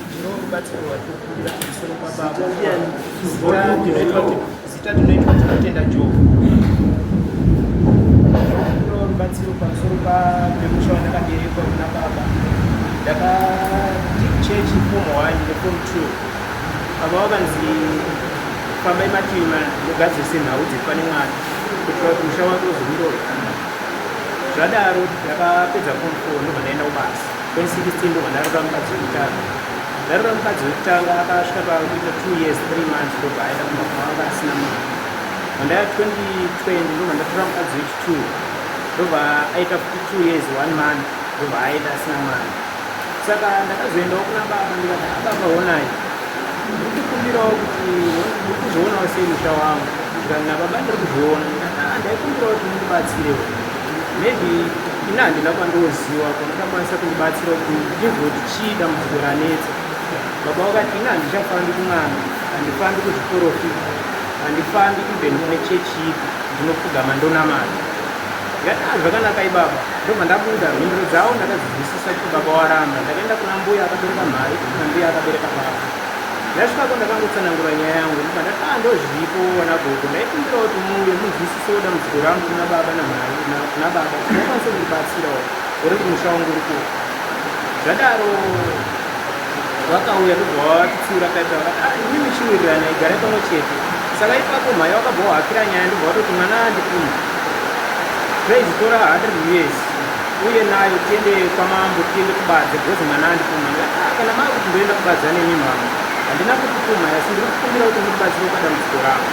Ndinorubatsiro rwatinokumbira pamusoro pababa. Zita ndinoitwa Tinotenda Joe. Ndinokumbirawo rubatsiro pamusoro pemusha wandakaberekwa kuna baba. Ndakati chechi form 1 neform 2. Baba vakanzi fambai mativi mana mugadzirise nhau dziri pane mwana kuitira kuti musha wake uzomirawo zvakanaka. Zvadaro ndakapedza form 4 ndobva ndaenda kubasa. 2016 ndobva ndaroora mukadzi wekutanga. Ndaroora mukadzi wekutanga akasvika pakuita 2 years 3 months ndobva aenda kumba kwanga asina mwana. Vandaya 2020 ndobva ndatora mukadzi wechi 2 ndobva aita futi 2 years 1 month ndobva aenda asina mwana. Saka ndakazoendawo kuna baba ndikati ah baba honai ndiri kukumbirawo kuti muri kuzvionawo sei musha wangu ndikati nababa ndiri kuzviona ndikati ah ndaikumbirawo kuti mundibatsirewo maybe ini handina kwandoziwa kwamungakwanisa kundibatsira kuti ndinzwe kuti chii dambudziko ranetsa. Baba vakati ini handichafambi kun'anga, handifambi kuzviporofita, handifambi even kune chechi ipi, ndinopfugama ndonamata. Ndikati ah zvakanaka ibaba. Ndobva ndabuda, mhinduro dzavo ndakadzinzwisisa kuti baba waramba. Ndakaenda kuna mbuya akabereka mhai, kuna mbuya akabereka baba. Ndasvikako ndakangotsanangura nyaya yangu ndobva ndati ah ndozviripo wana gogo ndaikumbirawo kuti muuye munzwisisewo dambudziko rangu kuna baba namhai kuna baba kuti mukwanise kundibatsirawo uri kumusha wangu uri kupi. Zvadaro vakauya ndobva vatitsiura paipa vakati ah imimi chiwiriranai garai pamwe chete. Saka ipapo mhai vakabva vahakira nyaya ndobva vatoti mwana andipuma. Praise tora 100 years uye nayo tiende kwamambo tiende kubadze because mwana andipuma. Ndikati ah kana mava kuti ndoenda kubadza nemi mama handina kukupuma asi ndiri kukumbira kuti mundibatsire padambudziko rangu.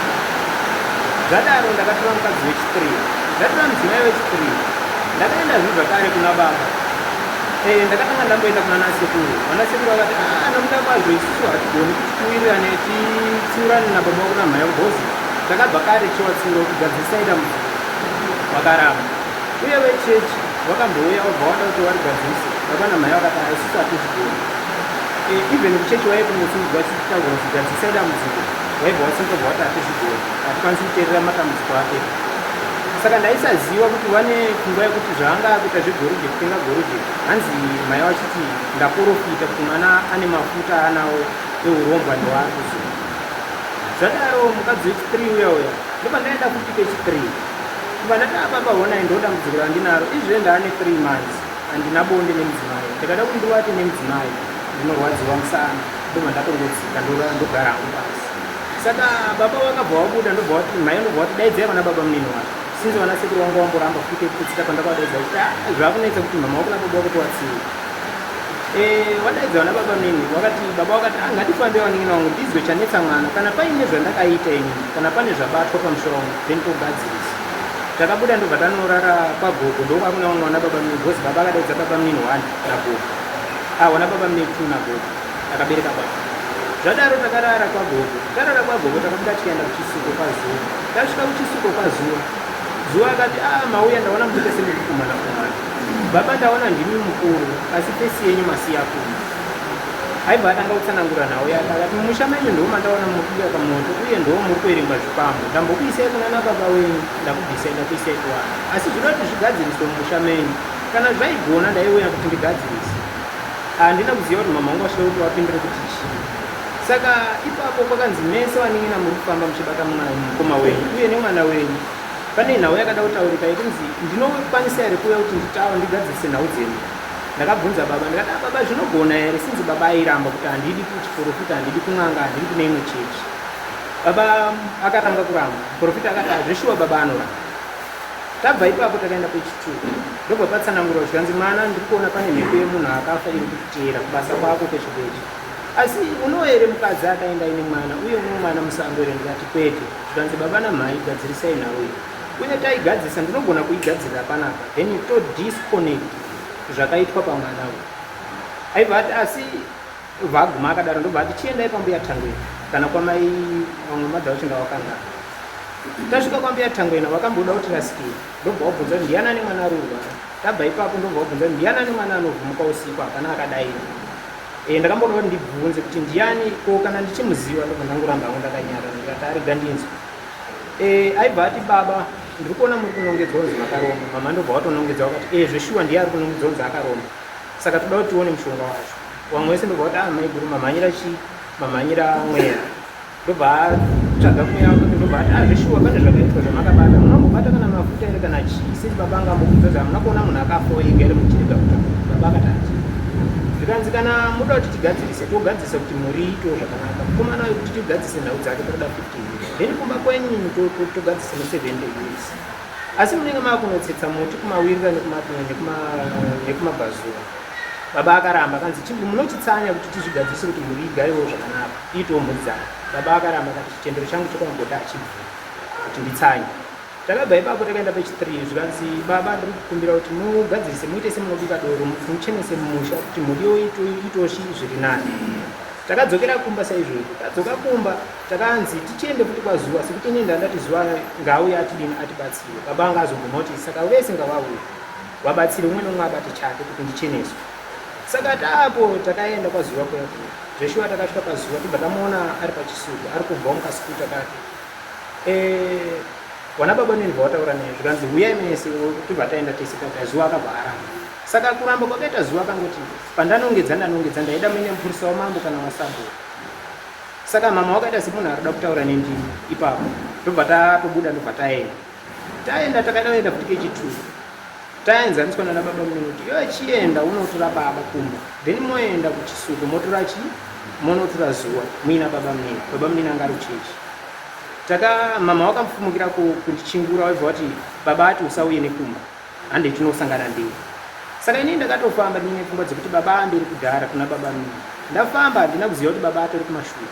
Zvadaro ndakatora mukadzi wechi3 ndatora mudzimai wechi3 ndakaenda zve zvakare kuna baba. Eh, ndakatanga ndamboenda kuna nasekuru. Vanasekuru vakati ah nokuda kwazvo isusu hatigoni kuti tiwirirane titsiurane nababa vako namhai vako because takabva kare tichivatsiura kuti gadzirisai dambudziko. Vakaramba. Uye vechechi vakambouya vabva vada kuti varigadzirise. Baba namhai vakati ah isusu hatizvigoni. Eh, even kuchechi waive kungosimudzwa vachitaura kuti gadzirisai dambudziko. Vaibva vasimuka vabva vati hatizvigoni. Hatikwanisi kuteerera matambudziko ake. Saka ndaisaziva kuti vane pfungwa yekuti zvaanga akuita zvegoridhe kutenga goridhe hanzi mai vachiti ndaporofita kuti mwana ane mafuta aanawo eurombwa ndowaari kuzora. Zvadaro mukadzi wechi3 uya uya ndobva ndaenda futi kechi3 kubva ndati ababa honai ndo dambudziko randinaro izve ndaane 3 months handina bonde nemudzimai ndikada kuti ndivate nemudzimai ndinorwadziwa musana ndobva ndatongodzika ndogara hangu pasi. Saka baba vakabva vabuda ndobva vati mhai ndobva vati daidzai vana baba munini wacho since vana sekuru vanga vamboramba futi kutsika pandakavadaidza kuti ah, zvakunetsa kuti mama wako nababa wako tovatsiura eh, wadaidza vana baba munini wakati baba wakati ah, ngatifambe vanin'ina wangu ndizwe chanetsa mwana kana paine zvandakaita ini kana pane zvabatwa pamusoro wangu then togadzirisa takabuda ndobva tanorara kwagogo ndokwakuna vamwe vana baba munini because baba akadaidza baba munini one nagogo ah, vana baba munini two nagogo akabereka baba zvadaro takarara kwagogo tarara kwagogo takabuda tikaenda kuchisuko kwazuva tasvika kuchisuko kwazuva zuva akati a ah, mauya ndaona mukuita semuri kumana kumana baba ndaona ndimi mukuru asi fesi yenyu masiya kuma aibva atanga kutsanangura nhau yake akati mumusha menyu ndoo mandaona muri kubeka moto uye ndoo muri kuverengwa zvikwambo ndambokuisai kuna nababa wenyu ndakubvisai ndakuisai kuvanhu asi zvinoda kuti zvigadziriswe mumusha menyu kana zvaigona ndaiuya kuti ndigadzirise Handina kuziva kuti mhamha vangu vachida kuti vapindure kuti chii. Saka ipapo kwakanzi mese vanin'ina muri kufamba muchibata mukoma wenyu uye nemwana wenyu. Pane nhau yakada kutaurika yekunzi ndinokwanisa here kuuya kuti nditaure ndigadzirise nhau dzenyu. Ndakabvunza baba ndikati ah baba zvinogona here since baba airamba kuti handidi kuchiporofita handidi kun'anga handidi kune imwe chechi. Baba akatanga kuramba. Muporofita akati ah zveshuwa baba anoramba. Tabva ipapo takaenda pechi2 ndobva patsanangurwa zvikanzi mwana ndiri kuona pane mhepo yemunhu akafa iri kukuteera kubasa kwako kwechibeche asi unowo here mukadzi akaenda aine mwana uye uno mwana musango here ndikati kwete zvikanzi baba namhai gadzirisai nhau iyi uye taigadzirisa ndinogona kuigadzirira panapa then to disconnect zvakaitwa pamwana uyu aibva ati asi vaguma akadaro ndobva ati chiendai kwambuya Tangwena kana kwamai vamwe madha vacho ndawakangana tasvika kwambuya Tangwena vakamboda kuti rasikira ndobva wabvunza kuti ndiani ane mwana ari kurwara tabva ipapo ndobva wabvunza kuti ndiani ane mwana anovhumuka usiku hapana akadaira e, ndakamboda kuti ndibvunze kuti ndiani ko kana ndichimuziva ndobva ndangoramba hangu ndakanyara ndikati arega ndinzwe e, aibva ati baba ndiri kuona muri kunongedzwa kunzi makaromba mama ndobva watonongedza wakati e zveshuwa ndiye ari kunongedzwa kunzi akaromba. Saka toda kuti tione mushonga wacho. Vamwe vese ndobva vati ah maiguru mamhanyira chii? Mamhanyira mweya. Ndobva atsvaga mweya wake ndobva ati ah zveshuwa pane zvakaitwa zvamakabata. Munambobata kana mafuta here kana chii? Since baba anga ambobvunza kuti hamuna kuona munhu akafa ega here muchirega kutaura. Baba akati hati. Zvikanzi kana muda kuti tigadzirise togadzirisa kuti mhuri iitewo zvakanaka. Mukomana uyu kuti tigadzirise nhau dzake toda 50 years. Then kumba kwenyu togadzirisa ne 70 years. Asi munenge makunotsetsa muti kumawirira nekumabvazuva. Baba akaramba akanzi chimbi munochitsanya kuti tizvigadzirise kuti mhuri igarewo zvakanaka iitewo mhuri dzayo. Baba akaramba akati chitendero changu chekwamugota hachibvumi kuti nditsanye. Takabva ipapo takaenda pechi 3 zvikanzi baba ndiri kukumbira kuti mugadzirise muite semunobika doro muchenese mumusha kuti mhuri iitewo zviri nani. Takadzokera kumba saizvozvo. Tadzoka kumba takanzi tichiende futi kwaZuva sekuti ini ndandati Zuva ngaauye atidini atibatsire. Baba anga azobvuma kuti saka vese ngavauye vabatsire umwe neumwe abate chake kuti ndicheneswe. Saka taapo takaenda kwaZuva kuya kuya. Zveshuwa takasvika paZuva tobva tamuona ari pachisuku ari kubva mukasikuta kake. Eh, wana baba neni vawataura naye zvikanzi huyai mese tobva taenda tese tata Zuva akabva aramba. Saka kuramba kwakaita Zuva akangoti Pandanongedza ndanongedza ndaida muine mupurisa wamambo kana wasabhuku. Saka mama wakaita semunhu arikuda kutaura nendimi ipapo. Ndobva tatobuda ndobva taenda. Taenda takaenda kuenda futi kechitwo. Taenzaniswa nana baba munini kuti iwe chienda unotora baba kumba. Then moenda kuchisuku motora chi monotora zuva muina baba munini. Baba munini anga ari kuchechi. Taka mama wakamufumukira kundichingura waibva wati baba ati usauye nekumba. Handei tinosangana mberi. Saka inini ndakatofamba ndine pfungwa dzekuti baba amberi kudhara kuna baba Mimi. Ndafamba handina kuziva kuti baba atori kumashure.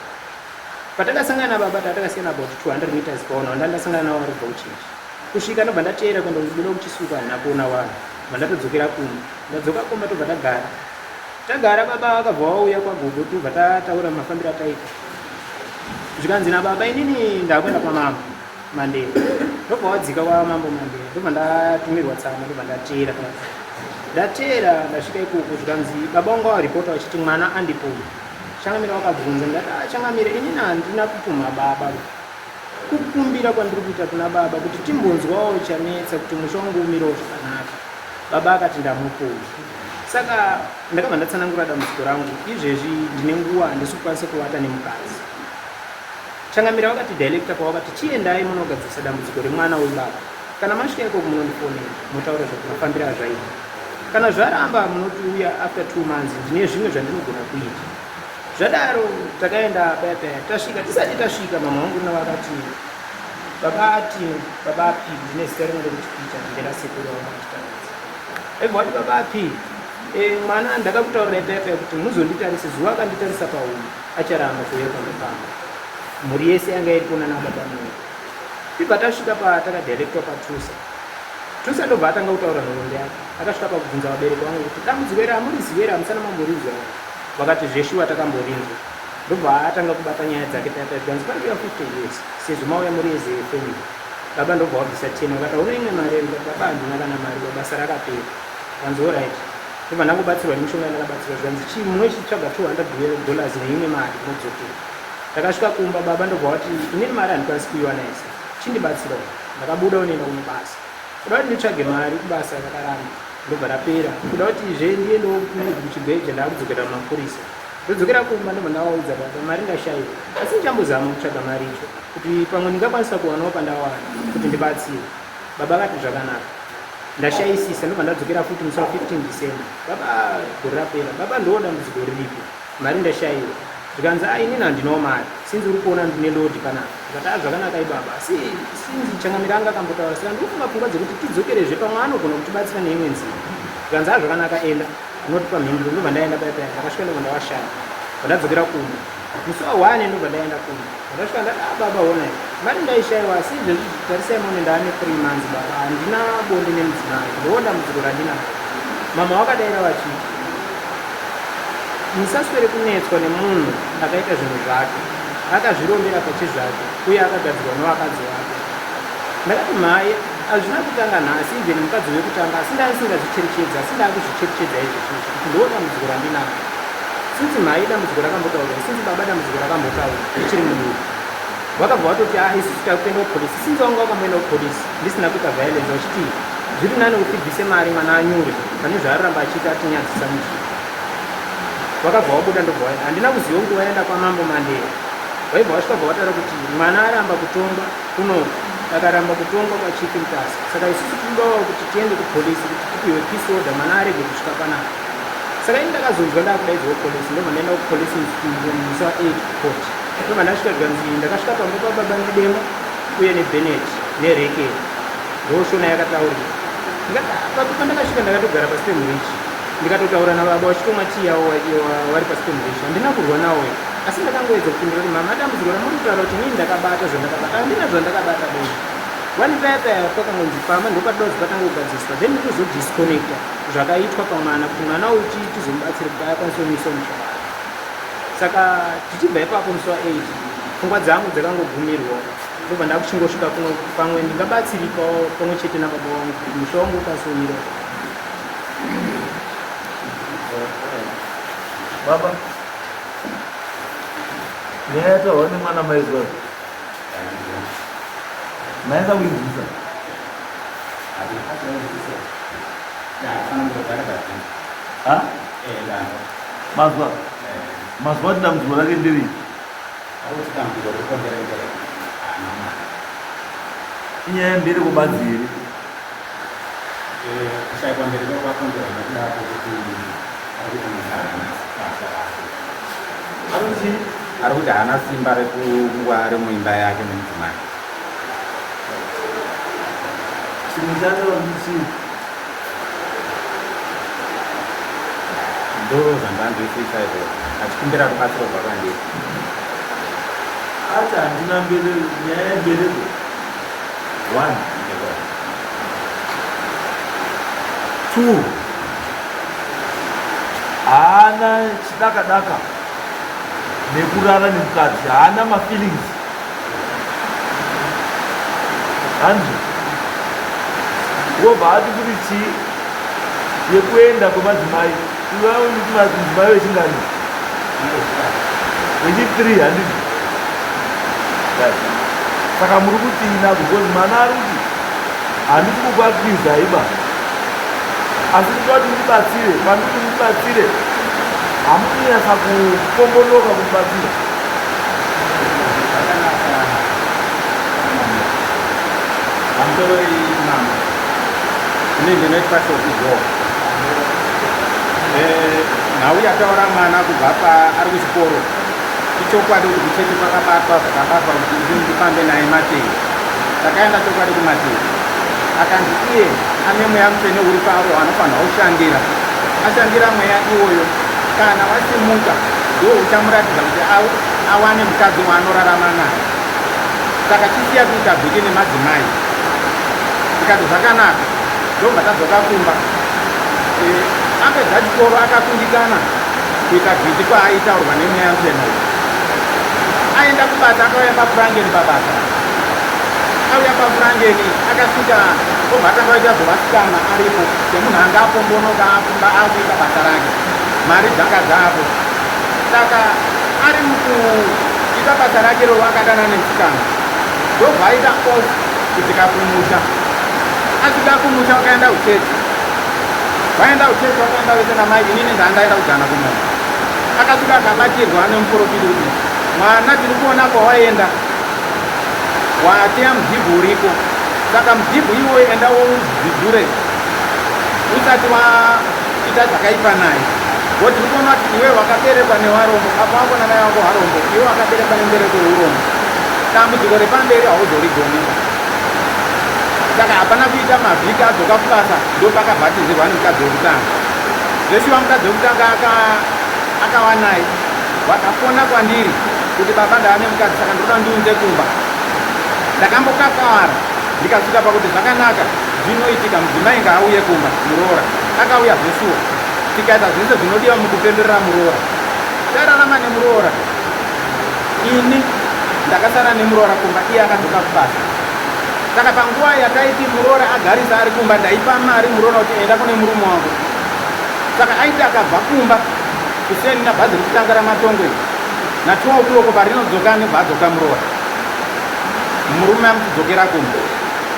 Patakasangana baba tatakasiyana about 200 meters paona wanda ndasangana nawo vari kubva kuchechi. Kusvika ndobva ndateera kuenda kubuda kuchisuka handina kuona vanhu. Bva ndatodzokera kumba. Ndadzoka kumba tobva tagara. Tagara baba vakabva vauya kwagogo tobva tataura mafambiro ataita. Zvikanzi nababa inini ndakuenda kwamama. Mandela ndobva wadzika kwa mambo Mandela ndobva ndatumirwa tsamba ndobva ndateera ndateera ndasvika ikoko zvikanzi baba vangu vawaripota vachiti mwana andipuma changamire wakabvunza ndati ah, changamire inini handina kupumha baba kukumbira kwandiri kuita kuna baba kuti timbonzwawo chanetsa kuti musha wangu umirewo zvakanaka baba akati ndamupuma saka ndakabva ndatsanangura dambudziko rangu izvezvi ndine nguva handisi kukwanisa kuvata nemukadzi Changamire vakati director pavakati chiendai munogadzirisa dambudziko remwana uyu baba. Kana masvika ikoko munondifonera motaura mafambiro azvaita. Kana zvaramba munotiuya after 2 months ndine zvimwe zvandinogona kuita. Zvadaro takaenda paya paya tasvika tisati tasvika mama vangu na vakati baba ati baba api ndine zita rimwe rekuti Peter ndera sekuru vanga vachitaridza. Ebva vati baba api e, mwana ndakakutaurirai paya paya kuti muzonditarise zuva akanditarisa pahuma acharamba kuuya pamba pangu. Mhuri yese yanga iripo nana baba mungu. Tibva tasvika patakadirectwa paTusa. Tusa ndobva atanga kutaura nhoroondo yake. Akasvika pakubvunza vabereki vangu kuti dambudziko iri hamurizivi here hamusana mamborinzwa here? Vakati zveshuwa takamborinzwa. Ndobva atanga kubata nyaya dzake paya paya zvikanzi pari kuuya 50 years sezvo mauya muri as a family. Baba ndobva wabvisa 10 vakati hauna imwe mari here? Ndikati baba handina kana mari basa rakapera. Zvikanzi alright. Ndobva ndangobatsirwa nemishonga yandakabatsirwa zvikanzi chii munochitsvaga 200 dollars neimwe mari modzokera. Ndakasvika kumba baba ndobva vati inini mari handikwanisi kuiwana yese chindibatsirawo. Ndakabuda unoenda kunobasa. Kuda kuti nditsvage mari kubasa rakaramba ndobva rapera. Kuda kuti zve ndiendewo kuchigweja ndakudzokera mumapurisa. Ndodzokera kumba ndobva ndavaudza baba mari ndashaiwa asi ndichambozama kutsvaga mari icho kuti pamwe ndingakwanisa kuwanawo pandawana kuti ndibatsire. Baba vati zvakanaka. Ndashaisisa ndobva ndadzokera futi musi wa 15 December. Baba gore rapera. Baba ndoo dambudziko riripo. Mari ndashaiwa. Zvikanzi ah inini handinawo mari. Since uri kuona ndine load panapa. Ndikati ah zvakanaka ibaba. Asi since changamire anga akambotaura saka ndiri kufunga pfungwa dzekuti tidzokerezve pamwe anogona kutibatsira neimwe nzira. Zvikanzi ah zvakanaka enda unotipa mhinduro ndobva ndaenda paya paya ndakasvika ndobva ndavashaya. Ndadzokera kumba. Musi wa 1 ndobva ndaenda kumba. Ndakasvika ndati ah baba honai mari ndaishaiwa asi izvezvi tarisai muone ndaane 3 months baba handina bonde nemudzimai ndoo dambudziko randinaro. Mama vakadaira vachiti musaswere kunetswa nemunhu akaita zvinhu zvake akazvirombera pachezvake uye akagadzirwa nevakadzi vake. Ndakati mhai hazvina kutanga nhasi even mukadzi wekutanga asi ndandisingazvicherechedzi asi ndakuzvicherechedza izvezvi kuti ndoo dambudziko randinaro. Since mhai dambudziko rakambotaurwa since baba dambudziko rakambotaurwa ndichiri mudiki vakabva vatoti ah isusu takuenda kupolisi since vanga vakamboenda kupolisi ndisina kuita violence vachiti zviri nani kuti tibvise mari mwana anyure pane zvaaramba achiita atinyadzisa muchii. Vakabva vabuda ndobva vaenda. Handina kuziva kuti vaenda kwaMambo Mandeya. Vaibva vasvika bva vataura kuti mwana aramba kutongwa kunoku, akaramba kutongwa kwaChief Mutasa. Saka isusu tinodawo kuti tiende kupolice kuti tipiwe peace order mwana arege kusvika panapa. Saka ini ndakazonzwa ndakudaidzwa kupolice ndobva ndaenda kupolice musi wa 8 kucourt. Ndobva ndasvika zvikanzi ndakasvika pamba pababa nedemo uye nebenet nerekeni. Ndoshona yakataurika. Ndikati ah, pandakasvika ndakatogara pasi pemuriji. Ndikatotaura nababa vachitomwa tii yavo vari pasi pemurishi. Handina kurwa nawo asi ndakangoedza kupindura kuti mama dambudziko ramuri kutaura kuti inini ndakabata zvandakabata handina zvandakabata dei wani paya paya pakangonzi pamba ndopatoda kuti patange kugadziswa then ndotozodisconnecta zvakaitwa pamwana kuti mwana uyu tizomubatsire kuti akwanise kumisa musha wake saka tichibva ipapo musi wa 8 pfungwa dzangu dzakangogumirwa ndobva ndakuchingosvika kuno pamwe ndingabatsirikawo pamwe chete nababa vangu kuti musha wangu ukwanise kumira. Baba, nyaya yataurwa nemwana maizwa maenza kuinzwisa mazwa mazwa kuti dambudziko rake nderei? Inyaya yembereko badzi here? Kushaikwa mbereko kwakonzerwa nekuda kwekuti ari kuti munhu haana basa rake. Ari Ari kuti haana simba rekuva ari muimba yake nemudzimai. Chimwe chacho ndichii? Ndo zvandanzwisisa izvozvo achikumbira rubatsiro rwa kwandiri. Ati handina mbereko, nyaya yembereko. One. Two. Haana chidakadaka nekurara nemukadzi, haana mafeelings. Hanzi wobva ati kuti chii yekuenda kwemadzimai iwe mudzimai wechingani wechi3 handiti saka muri kutina because mwana ari kuti handisi kukwakwiza iba asi ndinoda kuti mundibatsire pandikuti mundibatsire hamukunyatsa kupombonoka kundibatsira Zvakanaka pamusoro imambo ini ndinoitwa Sophie Joe. Nhau yataura mwana kubva paari kuchikoro ichokwadi kuti kuchechi kwakabatwa zvakabatwa kuti ini ndifambe naye Matei. Takaenda chokwadi kuMatei akanzi iye ane mweya mutsvene uri paari waanofanirwa kushandira ashandira mweya iwoyo kana wasimuka ndo uchamuratidza kuti awane mukadzi waanorarama naye saka chisiya kuita bhuti nemadzimai tikati zvakanaka ndobva tadzoka kumba apedza chikoro akakundikana kuita gwiti kwaaitaurwa nemweya mutsvene uyu aenda kubasa akauya pafurangeni pabasa auya pafurangeni akasvika obva atanga kuita zvevasikana aripo semunhu anga apombonoka akumba akuita basa rake mari dzanga dzapo saka ari mukuita basa rake roro akadana nemusikana ndobva aita off kusvika kumusha asvika kumusha wakaenda kuchechi vaenda kuchechi wakaenda vese namai inini ndandaenda kugana kumombe akasvika akabatirwa nemuprofiti kuti mwana tiri kuona kwawaenda wateya mudhibhu uriko saka mudhibhu iwoyo enda woudhidhure usati waita zvakaipa naye ngo tiri kuona kuti iwe wakaberekwa newarombo baba wako namai wako warombo iwe wakaberekwa nembereko yeurombo dambudziko repamberi hauzorigoni saka hapana kuita mavhiki adzoka kubasa ndopakabhatizirwa nemukadzi wekutanga zveshuwa mukadzi wekutanga akava naye wakafona kwandiri kuti baba ndava nemukadzi saka ndinoda ndiunze kumba ndakambokakawara ndikasvika pakuti zvakanaka zvinoitika mudzimai ngaauye kumba muroora akauya zveshuwa tikaita zvese zvinodiwa mukupemberera muroora tararama nemuroora ini ndakasara nemuroora kumba iye akadzoka kubasa saka panguva yataiti muroora agarisa ari kumba ndaipa mari muroora kuti enda kune murume wako saka aiti akabva kumba kuseni nabhazi rekutanga ramatongo iri na 2 o'clock parinodzoka anobva adzoka muroora murume amuchidzokera kumba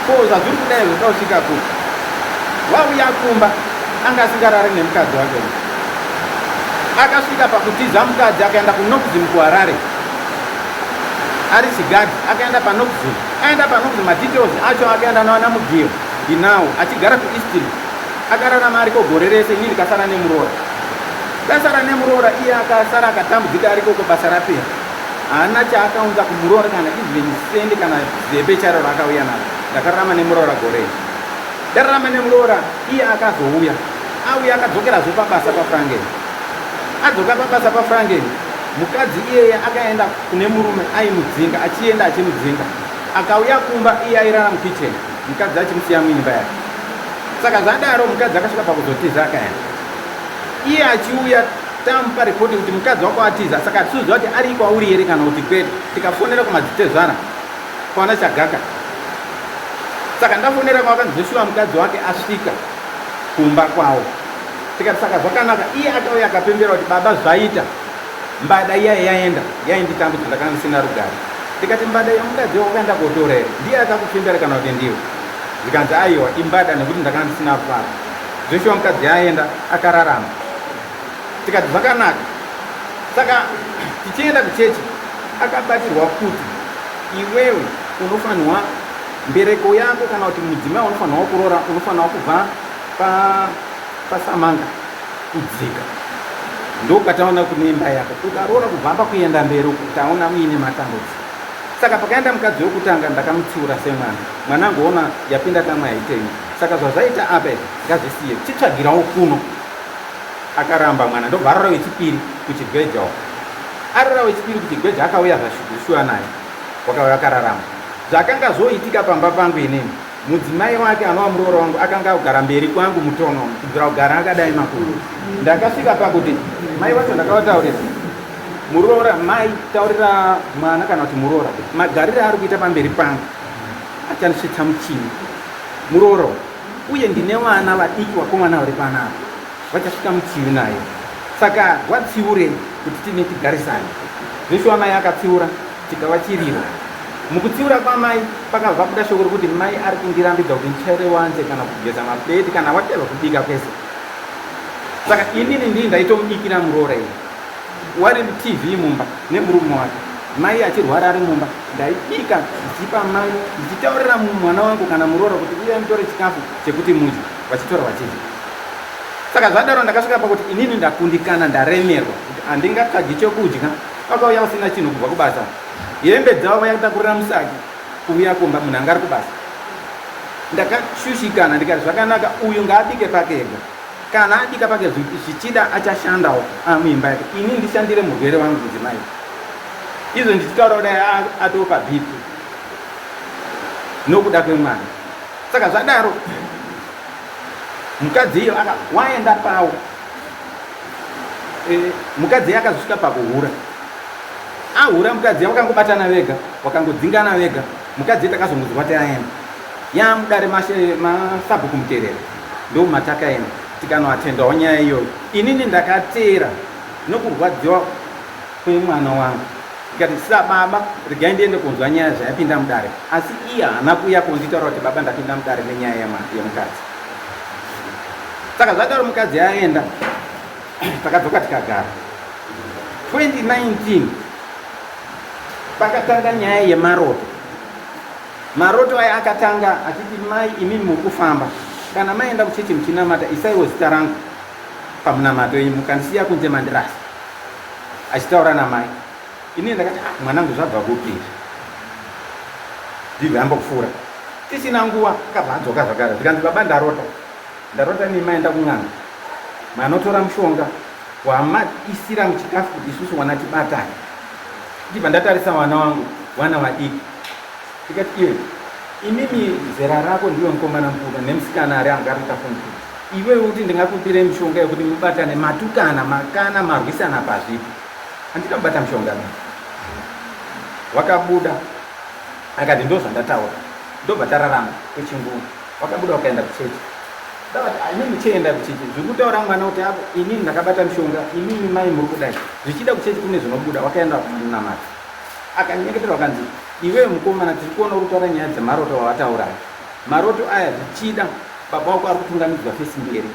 ko zvazviri kudai zvoda kusvika kupi wauya kumba anga asingarari nemukadzi wake uyu. Akasvika pakutiza mukadzi akaenda kuNoxim kuHarare ari chigadhi, akaenda paNoxim, aenda paNoxim madetails acho akaenda nawana Mugiyo ndinawo achigara kuEastlea. Akararama ariko gore rese, ini ndikasara nemuroora. Ndasara nemuroora iye akasara akatambudzika arikoko basa rapera. Haana chaakaunza kumuroora kana even sendi kana zepe chairo raakauya naro. Ndakararama nemuroora gore iri. Ndararama nemuroora iye akazouya. Auya akadzokerazve pabasa paFranken. Adzoka pabasa paFranken, mukadzi iyeye akaenda kune murume aimudzinga achienda achimudzinga. Akauya kumba iye airara mukitchen, mukadzi achimusiya muimba yake. Saka zvadaro mukadzi akasvika pakuzotiza akaenda. Iye achiuya tamupa ripoti kuti mukadzi wako atiza, saka hatisi kuziva kuti ari kwauri here kana kuti kwete. Tikafonera kumadzitezvara kwana Chagaka. Saka ndafonera kwakanzi zveshuwa mukadzi wake asvika kumba kwawo. Tikati saka zvakanaka, iye akauya akapembera kuti baba zvaita, mbada iya yaenda yainditambudza ndakanga ndisina rugare. Ndikati mbada yemukadzi wakaenda kotora here? Ndiye akakupembera kana kuti ndiwe? Zvikanzi aiwa imbada nekuti ndakanga ndisina rufaro. Zveshuwa mukadzi aenda akararama. Tikati zvakanaka. Saka tichienda kuchechi akabatirwa kuti iwewe unofanirwa mbereko yako kana kuti mudzimai unofanirwa kuroora unofanirwa kubva pa pasamanga kudzika ndokataona kune imba yako ukaroora kubva apa kuenda mberi uku taona uine matambudziko saka pakaenda mukadzi wekutanga ndakamutsiura semwana mwanangu ona yapinda kamwe haitei saka zvazvaita apa izvi ngazvisiye chitsvagirawo kuno akaramba mwana ndobva arora wechipiri kuchigweja uko arora wechipiri kuchigweja akauya zvashuwa naye wakauya akararama zvakanga zvoitika pamba pangu inini Mudzimai wake anova muroora wangu akanga akugara mberi kwangu mutono kubvira kugara akadai makumbo. Ndakasvika pakuti mai vacho ndakavataurira muroora mai taurira mwana kana kuti muroora kuti magariro aari kuita pamberi pangu achandisvitsa muchini muroora uye ndine vana vadiki vakomana vari panapa vachasvika muchivi naye saka watsiurei kuti tine tigarisane zveshuwa mai akatsiura chikava chiriro. Mukutsiura kwamai pakabva pabuda shoko rekuti mai ari kundirambidza kuti nditsvaire wanze kana kugeza maplate kana whatever kubika kwese. Saka inini ndii ndaitomubikira muroora iyi. Wari TV mumba nemurume wake. Mai achirwara ari mumba ndaibika ndichipa mai ndichitaurira mwana wangu kana muroora kuti uyai mutore chikafu chekuti mudye vachitora vachidya. Saka zvadaro ndakasvika pakuti inini ndakundikana ndaremerwa kuti handingatsvagi chekudya Vakauya vasina chinhu kubva kubasa. Hembe dzavo vaitakurira musaki kuuya kumba munhu anga ari kubasa. Ndakashushikana ndikati zvakanaka uyu ngaabike pake ega. Kana abika pake zvichida achashandawo muimba yake. Ini ndishandire murwere wangu mudzimai. Izvo ndichitaura kudai atopa BP nokuda kwemwana. Saka zvadaro mukadzi iyo aka waenda pawo Eh, mukadzi akazosvika pakuhura ahura mukadzi wakangobatana vega wakangodzingana vega mukadzi takazongonzwa taenda yamudare masabhuku muterera ndomatakaenda tikanoatendawo nyaya iyoyo inini ndakateera nokurwadziwa kwemwana wangu ndikati sababa regai ndiende kunzwa nyaya zvayapinda mudare asi iye haana kuuya kunditaura kuti baba ndapinda mudare nenyaya yemukadzi saka zvadaro mukadzi aenda takadzoka tikagara 2019 pakatanga nyaya yemaroto maroto aya akatanga achiti mai imimi muri kufamba kana maenda kuchechi muchinamata isaiwo zita rangu pamunamato yenyu mukandisiya kunze mandirasa achitaura namai Ini ndakati ah, mwanangu zvabva kupi izvi? Ndibve ambopfuura. Tisina nguva akabva adzoka zvakare zvikanzi baba ndarota. Ndarota imi maenda kun'anga. Manotora mushonga wamaisira muchikafu kuti isusu wana tibatane. Ndibva ndatarisa wana wangu wana vadiki. Ndikati iwe imimi zera rako ndiwe mukomana mukuru nemusikana ari anga ari kuita form two. Iwewe kuti ndingakupire mishonga yekuti mubatane matukana makana marwisana pazvipi. Handina kubata mushonga ba. Wakabuda akati ndozvandataura ndobva tararama kwechinguva. Wakabuda wakaenda kuchechi. Ndakati ah, inini chienda kuchechi zviri kutaura mwana kuti apo inini ndakabata mushonga inini mai muri kudai zvichida kuchechi kune zvinobuda. Wakaenda kunamata akanyengeterwa akanzi iwewe mukomana tiri kuona uri kutaura nyaya dzemaroto wawatauraya maroto aya zvichida baba wako ari kutungamidzwa fesi mberi.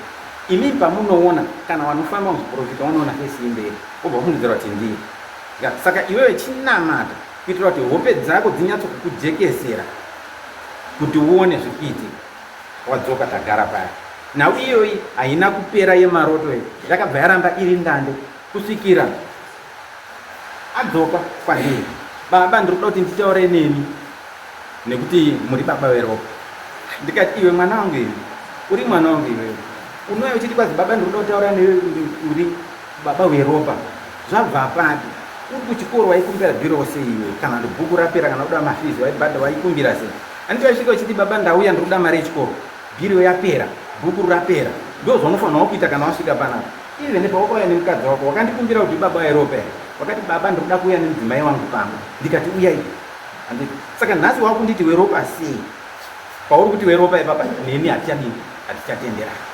Imi pamunoona kana vanofamba muzviprofita vanoona fesi yemberi wobva wafungidzira kuti ndiye. Saka iwewe chinamata kuitira kuti hope dzako dzinyatso kukujekesera kuti uone zviri kuitika. Wadzoka tagara paya. Nhau iyoyi haina kupera yemaroto iyi, yakabva yaramba iri ndande kusvikira adzoka kwandiri. Baba, ndiri kuda kuti nditaure nemi nekuti muri baba veropa. Ndikati, iwe mwana wangu iwe, uri mwana wangu iwewe. Unouya uchiti kwazi baba ndiri kuda kutaura newe uri baba veropa. Zvabva papi? Uri kuchikoro waikumbira bhiro sei iwe? Kana kuti bhuku rapera kana kuda mafizi waibhadha waikumbira sei? Anditi waisvika uchiti baba ndauya ndiri kuda mari yechikoro. Bhiro yapera, bhuku rapera. Ndoo zvaunofanirwa kuita kana wasvika panapa. Even pawakauya nemukadzi wako wakandikumbira kuti baba weropa here? Wakati baba ndiri kuda kuuya nemudzimai wangu pamba. Ndikati uyai. Handiti? Saka nhasi wakunditi weropa sei? Pauri kuti weropa ipapa neni hatichadini? Hatichatenderani.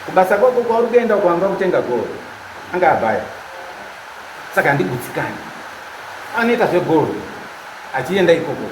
Kubasa kwako kwauri kuenda uko wanga kutenga gold. Anga abaya. Saka handigutsikani. Anoita zvegold achienda ikoko.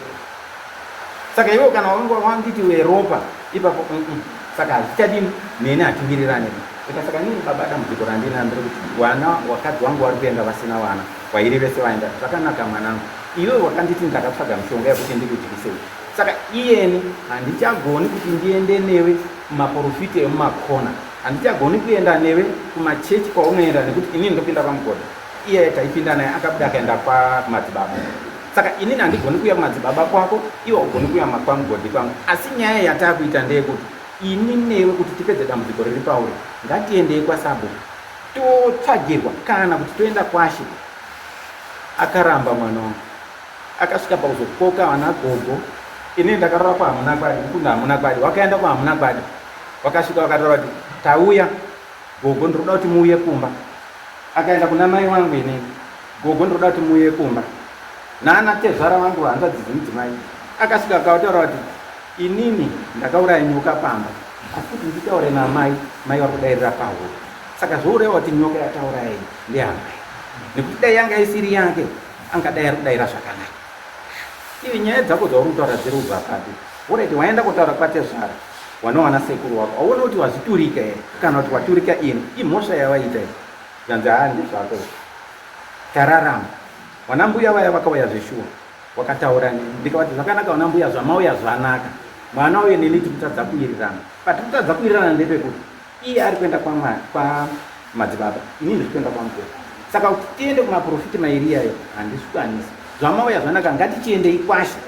Saka iwe kana wanga wanditi weropa ipapo mm saka hazvichadini neni hatiwirirane. Saka saka nini baba dambudziko randinaro nderekuti wana wakadzi wangu wari kuenda vasina wana wairi vese vaenda zvakanaka mwanangu iwe wakanditi ndakatsvaga mishonga yekuti ndikudyisei saka iyeni handichagoni kuti ndiende newe kumaporofiti emumakona handichagoni kuenda newe kumachechi kwaunoenda nekuti inini ndopinda kwamugodhi iye taipinda naye akabuda akaenda kwamadzibaba saka inini handigoni kuuya kumadzibaba kwako iwe haugoni kuuya kwamugodhi kwangu asi nyaya yatakuita ndeyekuti ini newe kuti tipedze dambudziko riri pauri ngatiendei kwasabhuku totsvagirwa kana kuti toenda kwashe akaramba mwana wangu akasvika pakuzokoka vana gogo ini ndakarora kwahamuna kwadi kukunda hamuna kwadi wakaenda kwahamuna kwadi wakasvika wakataura kuti tauya gogo ndinoda kuti muuye kumba akaenda kuna mai wangu inini gogo ndinoda kuti muuye kumba nana tezvara vangu hanzvadzi dzemudzimai akasvika akataura kuti inini ndakauraya nyoka pamba asi kuti nditaure namai mai vari kudairira pahuro saka zvoureva kuti nyoka yatauraya ndeyamai nekuti dai yanga isiri yake angadai ari kudaira zvakanaka ivi nyaya dzako dzauri kutaura dziri kubva papi Horaiti waenda kutaura kwatezvara wanowana sekuru wako auone kuti wazviturika here kana kuti waturika ini imhosva yawaita iyi zvanzi haa ndezvako izvi tararama wana mbuya vaya vakauya zveshuwa wakataura neni ndikavati zvakanaka wana mbuya zvamauya zvanaka mwana uye neni tikutadza kuwirirana patikutadza kuwirirana ndepekuti iye ari kuenda kwamadzibaba ini ndiri kuenda kwamukuru saka kuti tiende kumaprofiti mairi iyayo handizvikwanisi zvamauya zvanaka ngatichiendei kwashe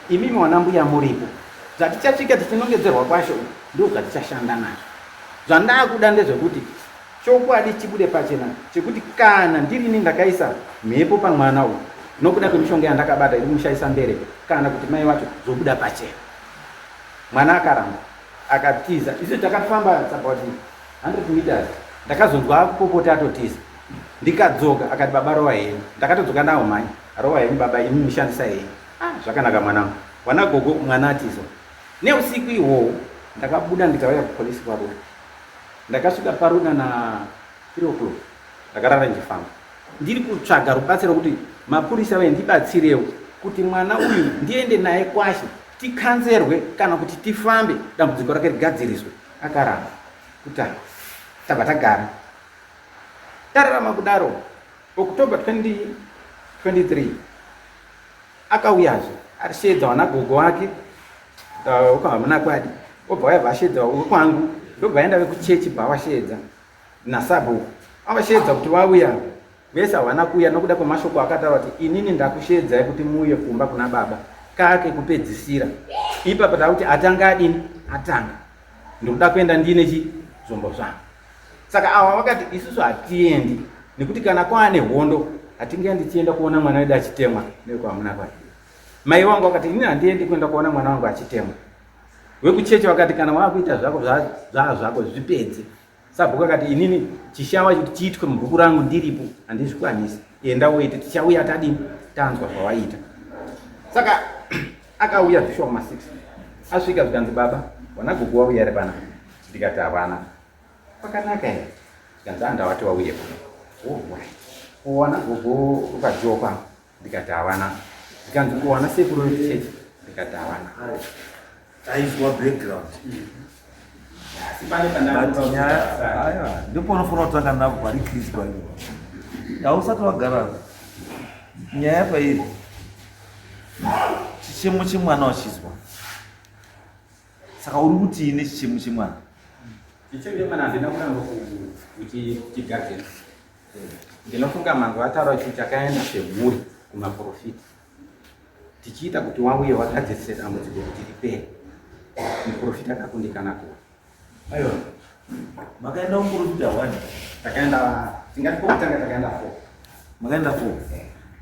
imimi wana mbuya muripo zvatichasvika tichinongedzerwa kwashe uku ndo zvatichashanda nazvo zvandakuda ndezvekuti chokwadi chibude pachena chekuti kana ndirini ndakaisa mhepo pamwana uyu nokuda kwemishonga yandakabata iri kumushaisa mbereko kana kuti mai vacho zvobuda pachena mwana akaramba akatiza isu takafamba about 100 meters ndakazonzwa akupopota atotiza ndikadzoka akati baba rova henyu ndakatodzoka nawo mhai rova henyu baba imi mushandisa henyu ah, zvakanaka mwanangu wana gogo mwana atizwa neusiku ihwohwo ndakabuda ndikauya kupolisi kwaruda ndakasvika paruda na 3 o'clock ndakarara ndichifamba ndiri kutsvaga rubatsiro kuti mapurisa vaye ndibatsirewo kuti mwana uyu ndiende naye kwashe tikanzerwe kana kuti tifambe dambudziko rake rigadziriswe akaramba kutanga tabva tagara tararama kudaro October 2023 akauyazve arisheedza wana gogo wake ukahamuna kwadi obva waya vasheedza wekwangu ndobva vaenda vekuchechi bva vasheedza nasabhuku avasheedza kuti vauya vese havana kuuya nokuda kwemashoko akataura kuti inini ndakusheedzai kuti muuye kumba kuna baba kake kupedzisira ipapa takuti atanga adini atanga ndikuda kuenda ndiine chi zvombo zvangu saka ava vakati isusu hatiendi nekuti kana kwaane hondo hatingendi tichienda kuona mwana wedu achitemwa nekwamuna kwake mai wangu vakati inini handiendi kuenda kuona mwana wangu achitemwa wekuchechi vakati kana wakuita zvako zvaa zvako zvipedze Sabhuku akati inini chishawa chekuti chiitwe mubhuku rangu ndiripo handizvikwanisi, enda uite, tichauya tadini tanzwa zvawaita. Saka akauya zvishuwa kuma 6 asvika zvikanzi baba wana gogo wauya here pana? Ndikati havana. Kwakanaka here? Zvikanzi andawati wauye kuno. Oh, right. Wana gogo ukajiwa kwangu ndikati havana zvikanzi ko wana sekuru vechechi ndikati havana taizwa background. Asi pane But nyaya aiwa ndipo unofanira kutanga napo pari critical ipo. Hausati wagara nyaya pairi chichemo chemwana wachizwa saka uri kutii nechichemo chemwana? Chichemo chemwana handina kuramba kuti chigadzira. Ndinofunga manzwa ataura kuti takaenda semhuri kumaprofita tichiita kuti wauye wagadzirise dambudziko kuti ripere. Muprofita akakundikana kuwa. Aiwa, makaenda kumuprofita one? Takaenda, tingati pokutanga takaenda four. Makaenda four?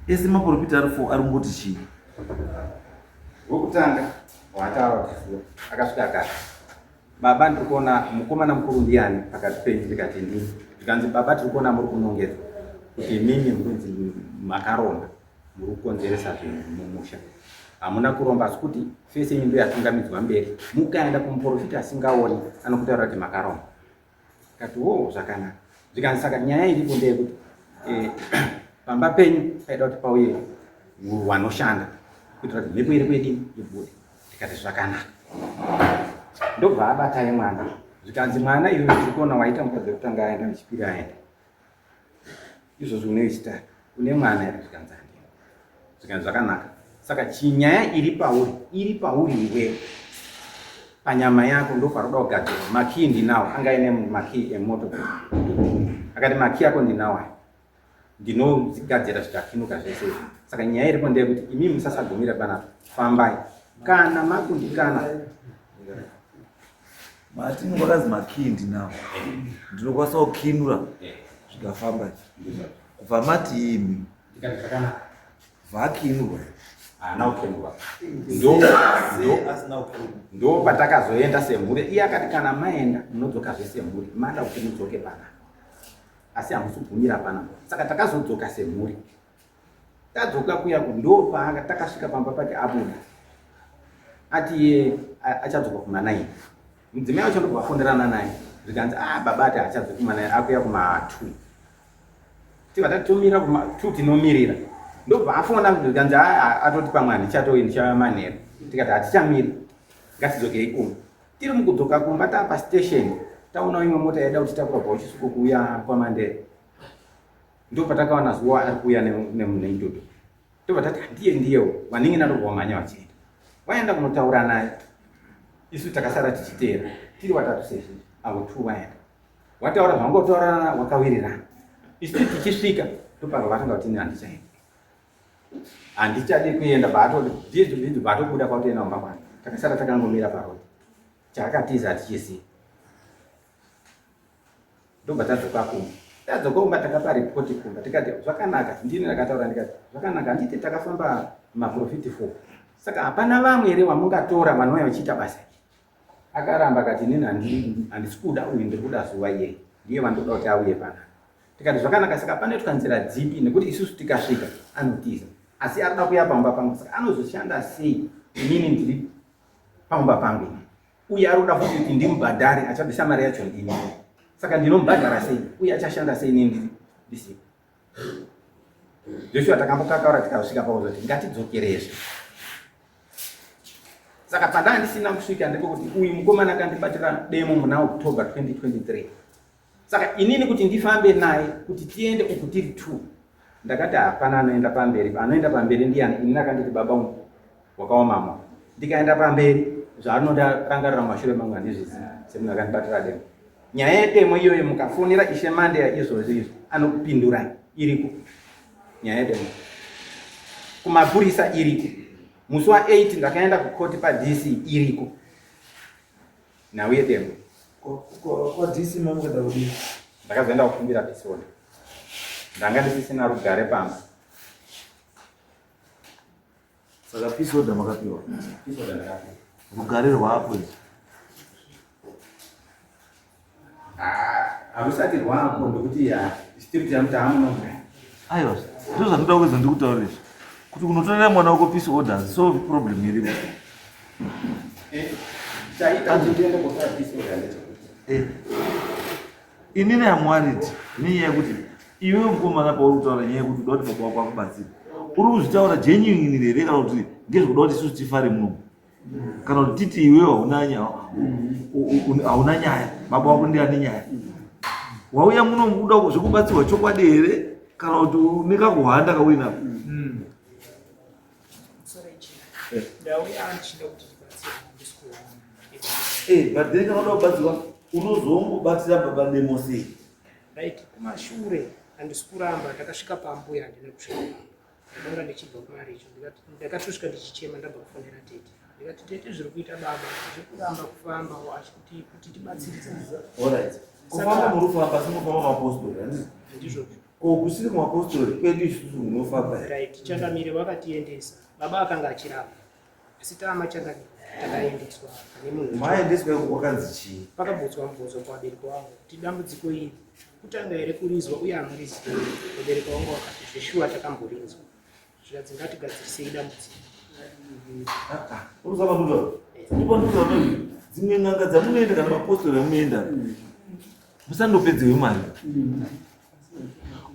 Ese maprofita ari four ari kungoti chii? Wekutanga wataura kuti four akasvika akati Baba ndiri kuona mukomana mukuru ndiani pakati penyu ndikati ndini. Zvikanzi baba tiri kuona muri kunongedzwa kuti imimi murinzi makaromba muri kukonzeresa zvinhu mumusha. Hamuna kuromba asi kuti fesi yenyu ndoyatungamidzwa mberi. Mukaenda kumuprofita asingaoni anokutaura kuti makaromba. Kati wo zvakanaka. Zvikanzi saka nyaya iripo ndeyekuti eh, pamba penyu paida kuti pauye wanoshanda kuitira kuti mhepo iri kwedini ibude. Tikati zvakanaka. Ndobva abata yemwana. Zvikanzi mwana iwe tiri kuona waita mukadzi wekutanga aenda wechipiri aenda. Izvozvi une wechitatu. Une mwana here zvikanzi handina. Zvikanzi zvakanaka. Saka chinyaya iri pauri iri pauri iwewe. Panyama yako ndoparoda kugadzirwa. Makii ndinawo anga aine makii emoto. Akati makii ako ndinawo aya. Ndinozigadzira zvikakinuka zvese izvi. Saka nyaya iripo ndeyekuti imi musasagumira panapa. Fambai. Kana makundikana. Mati kwakazi makii ndinawo. Ndinokwanisa kukinura zvikafamba. Kubva mati imi. Ndikati zvakanaka. Vakinurwa. Haana kukinurwa. Ndo patakazoenda semhuri. Iye akati kana maenda munodzokazve semhuri. Mada kuti mudzoke panapa. Asi hamusi kugumira panapa. Saka takazodzoka semhuri. Tadzoka kuya ndo paanga takasvika pamba pake abuda. Ati iye achadzoka kuma 9. Mudzimai wacho ndobva afonerana naye. Zvikanzi ah baba ati achadzoka kuma 9 akuya kuma 2. Tibva tatomira kuma 2 tinomirira. Ndobva afona zvikanzi ah atoti pamwe handichatouyi ndichauya manheru. Tikati hatichamiri. Ngatidzokei kumba. Tiri mukudzoka kumba tapa station taona imwe mota yaida kutitakura kubva kuchisuko kuuya kwaMandere. Ndopatakaona zuva ari kuuya nemutoto. Ndobva tati ndiye ndiyewo vanin'ina ndobva vamhanya vachienda. Vaenda kunotaura naye. Isu takasara tichiteera tiri vatatu sezvizvi avo two vaenda. Wataura zvaungotaurana wakawirirana. Isu tichisvika ndopanga vatanga kuti ini handichaenda. Handichadi kuenda paatoti ndizvo ndizvo paatobuda kwatoenda kumba kwake. Takasara takangomira paroad. Chaakatiza hatichizivi. Ndobva tadzoka kumba. Tadzoka kumba takapa ripoti kumba tikati zvakanaka ndini ndakataura ndikati zvakanaka handiti takafamba maprofiti four saka hapana vamwe here wamungatora vanouya vachiita basa iri. Akaramba akati inini handisi kuda uyu ndiri kuda zuva iyeye ndiye vandoda kuti auye panapa. Tikati zvakanaka saka panoitwa nzira dzipi nekuti isusu tikasvika anotiza asi arikuda kuuya pamba pangu saka anozoshanda sei inini ndiri pamba pangu ini uye ari kuda futi kuti ndimubhadhare achabvisa mari yacho ndini saka ndinomubhadhara sei uye achashanda sei inini ndisipo. Joshua takambokakaura tikasvika pakuzoti ngatidzokerezve. Saka pandaa ndisina kusvika ndepekuti uyu mukomana akandibatira demo muna October 2023. Saka inini kuti ndifambe naye kuti tiende uku tiri two ndakati hapana anoenda pamberi, anoenda pamberi ndiyani? Inini akanditi baba ungu wakaoma ndikaenda pamberi zvaanoda rangarira mumashure mangu handizvizivi semunhu akandibatira demo. Nyaya yedemo iyoyo mukafonera Ishe Mandeya izvozvi izvi anokupindurai, iriko nyaya yedemo kumapurisa iriko. Musi wa 8 ndakaenda kukoti paDC iriko nhau yedemo. KwaDC mamukaenda kudii? Ndakazoenda kukumbira peace order, ndanga ndisisina rugare pamba. Saka peace order makapiwa? Peace order ndakapiwa. Rugare rwapo izvi? Harusati rwapo ndokuti tiri kuti hamuno. Aiwa, ndizvo zvandinoda kuedza ndikutaurira izvi kuti unotorera mwana wako peace order solve problem iripo. Chaita kuti ndiende kotora peace order ndechekuti Inini am worried nenyaya yekuti iwe mukomana pauri kutaura nyaya yekuti uda kuti baba wako akubatsire, uri kuzvitaura genuinely here kana kuti ngezvekuda kuti isusu tifare muno? Kana kuti titi iwewe hauna nyaya, hauna nyaya, baba wako ndiye ane nyaya. Wauya muno mukuda zvekubatsirwa chokwadi here kana kuti une kakuhwanda kauinako? Eh, but then kana uda kubatsirwa unozongobatsira baba demo sei? Right, kumashure handisi kuramba ndakasvika pambuya handina kusvika ndakanga ndichibva kumaricho ndakatosvika ndichichema ndabva kufonera tete ndikati tete zviri kuita baba zvekuramba kufamba kuti kuti tibatsiridzane. Alright. Kufamba muri kufamba asi munofamba mapostori handizvo? Ndizvozvo. Ko kusiri kumapostori kwedu isusu munofamba here? Right, changamire vakatiendesa baba akanga achiramba asi tama changamire takaendeswa pane munhu. Maendeswa iko kwakanzi chii? Pakabvunzwa mubvunzo kuvabereki vangu kuti dambudziko iri kutanga here kurizwa uye hamurizivi. Vabereki vangu vakati zveshuwa takamborinzwa zvikanzi ngatigadzirisei dambudziko. Urikuzama kutaura? Ndipo ndikuona dzimwe n'anga dzamunoenda kana mapostori amunoenda musandopedzewe mari.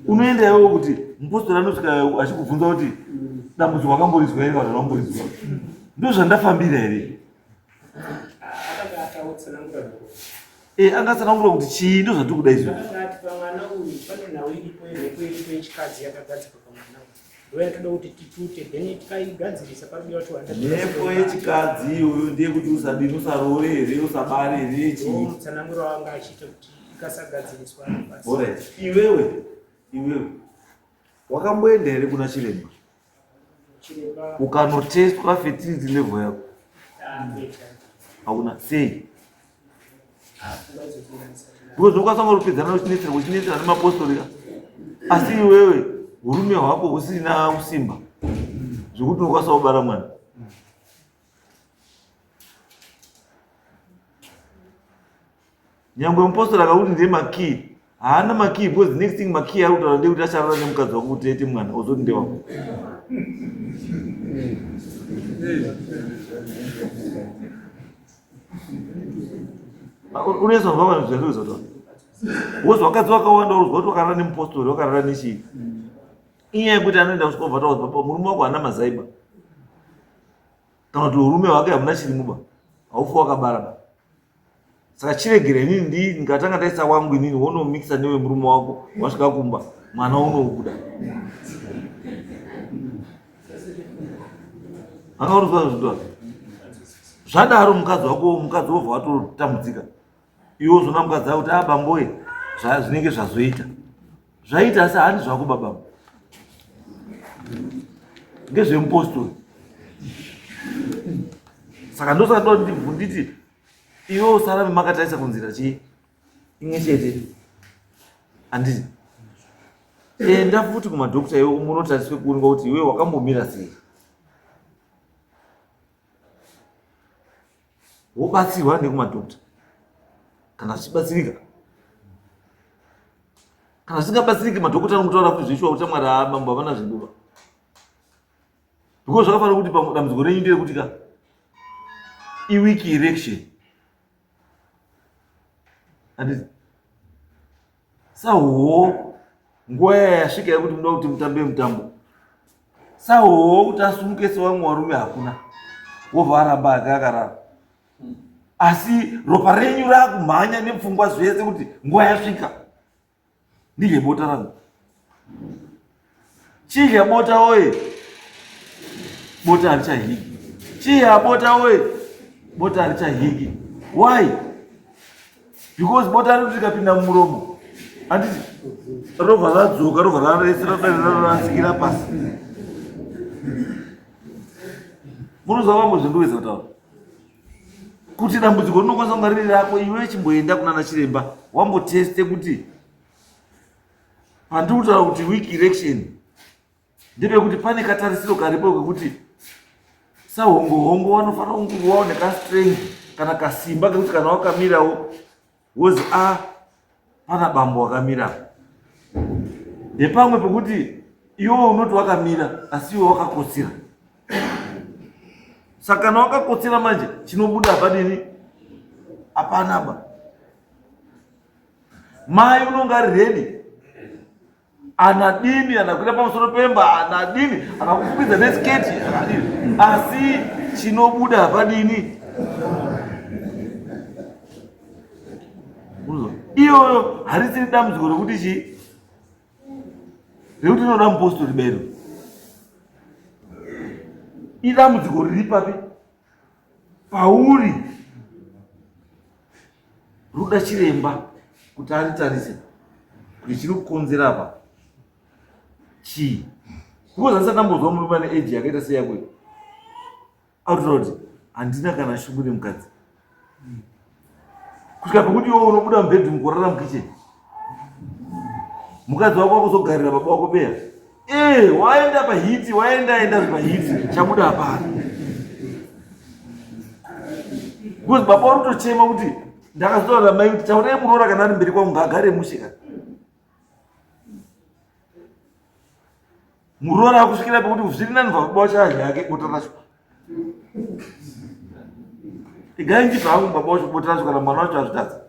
Unoenda iwewe kuti mupostori anosvika achikubvunza kuti dambudziko wakamborizwa here kana wakamborizwa. Ndozvandafambira here? Akanga atautsanangura nhoroondo. Eh, angatsanangura kuti chii ndozvatiri kuda izvi. Akanga ati pamwana uyu pane nhau iripo yemhepo iripo yechikadzi yakagadzikwa pamwana uyu. Ndoyatoda kuti titute then tikaigadzirisa parikudiwa 200 Mhepo yechikadzi iyoyo ndeyekuti usadini usaroore here usabare here chii. Mutsananguro wanga achiita kuti ikasagadziriswa anobasa. Alright. Iwewe iwewe wakamboenda here kuna chiremba? Chiremba Ukanotestwa fertility level yako hauna sei? Because unokwanisa kungopedzana uchinetsera uchinetsera nemapostori ka asi iwewe urume hwako husina kusimba zvekuti unokwanisa kubara mwana. Nyangwe mupostori akakuti ndiye makii haana makii because the next thing makii ari kutaura ndeyekuti acharara nemukadzi wako kuti aite mwana ozoti ndewako. Unoisa vanhu zvandikuza kutaura. Because vakadzi vakawanda uruzwa kuti vakarara nemupostori vakarara nechii. Inyaya yekuti anoenda kusvika obva taura baba murume wako haana mazaiba. Kana kuti urume hwake hamuna chirimuba. Haufi wakabara ba. Saka chiregera inini ndi ndikatanga ndaisa wangu inini wonomixa newe murume wako wasvika kumba mwana unobuda. Anga uruzwa zvindwa. Zvadaro mukadzi wako mukadzi wobva watotambudzika. Iwe wozoona mukadzi wako kuti ah bamboye zvinenge zvazoita. Zvaita asi handi zvako baba. Ngezvemupostori. Saka ndosaka ndoda nditi iwe usarambe makatarisa kunzira chii imwe chete handiti enda futi kumadhokta iwe munotariswe kuonekwa kuti iwe wakambomira sei wobatsirwa nekumadhokta kana zvichibatsirika kana zvisingabatsiriki madhokota anokutaura futi zveshuwa kuti mwari amambo havana zvinduva because zvakafanira kuti dambudziko renyu nderekuti ka iweak erection handiti sahoho nguva yaya yasvika yekuti muda kuti mutambe mutambo sahoho kuti asumuke sevamwe varume hakuna wobva aramba ake akarara asi ropa renyu rakumhanya nepfungwa zvese kuti nguva yasvika ndidye bota rangu chidya bota woye bota harichahiki chidya bota woye bota harichahiki why because bota riri rikapinda mumuromo handiti robva radzoka robva rarese rarasikira pasi munoziva vamwe zvendowedza kutaura kuti dambudziko rinokwanisa kunga riri rako iwe chimboenda kunana chiremba wamboteste kuti pandiri kutaura kuti weak erection ndepekuti pane katarisiro karipo kekuti sahongohongo vanofanira kunguvawo nekastrength kana kasimba kekuti kana wakamirawo wozi a ah, pana bambo wakamira ndepamwe pekuti iwe unoti wakamira asi iwe wakakotsira saka kana wakakotsira manje chinobuda hapadini hapana ba mai unonga ari redi anadini anakwira pamusoro pemba anadini akakufukidza nesiketi anadini asi Chinobuda hapadini. Iyoyo harisiri dambudziko rekuti chii? Rekuti inoda mupostori bero. Idambudziko riri papi? Pauri. Ruda chiremba kuti aritarise kuti chiri kukonzera apa chii. Because handisati ndambozwa murume ane age yakaita seyako iyi akutotaura kuti handina kana shungu nemukadzi kusvika pekuti iwe unobuda mubedroom kurara mukitchen mukadzi wako akuzogarira baba wako beya ee eh, waenda pahiti waenda enda pahiti chabuda hapana because baba uri kutochema kuti ndakazotaura mai kuti taurai muroora kana ari mberi kwangu ngaagare mushe kana muroora akusvikira pekuti zviri nani baba wacho adya ake bota racho igai ndibva hangu baba wacho bota racho kana mwana wacho azvitadza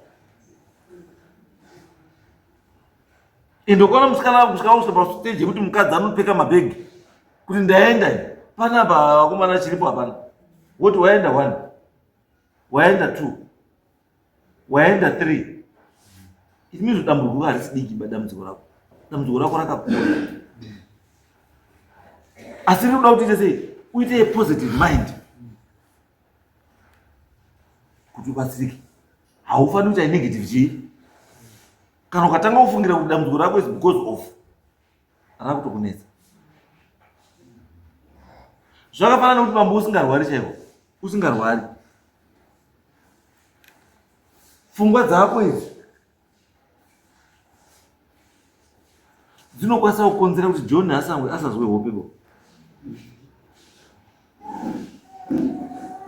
indokaona musikana kusvika kusvika pastage yekuti mukadzi anopfeka mabhegi kuti ndaenda panapa vakomana chiripo hapana woti waenda one waenda two waenda 3 it means dambudziko harisi diki ba dambudziko rako dambudziko rako rakakura asi rinoda kuti uite sei uite a positive mind kuti ubatsirike haufaniri kuita negative chii kana ukatanga kufungira kuti dambudziko rako is because of rakutokunetsa zvakafanana nekuti bambo usingarwari chaiko usingarwari pfungwa dzako idzi dzinokwanisa kukonzera kuti john asangwe asazwe hope bo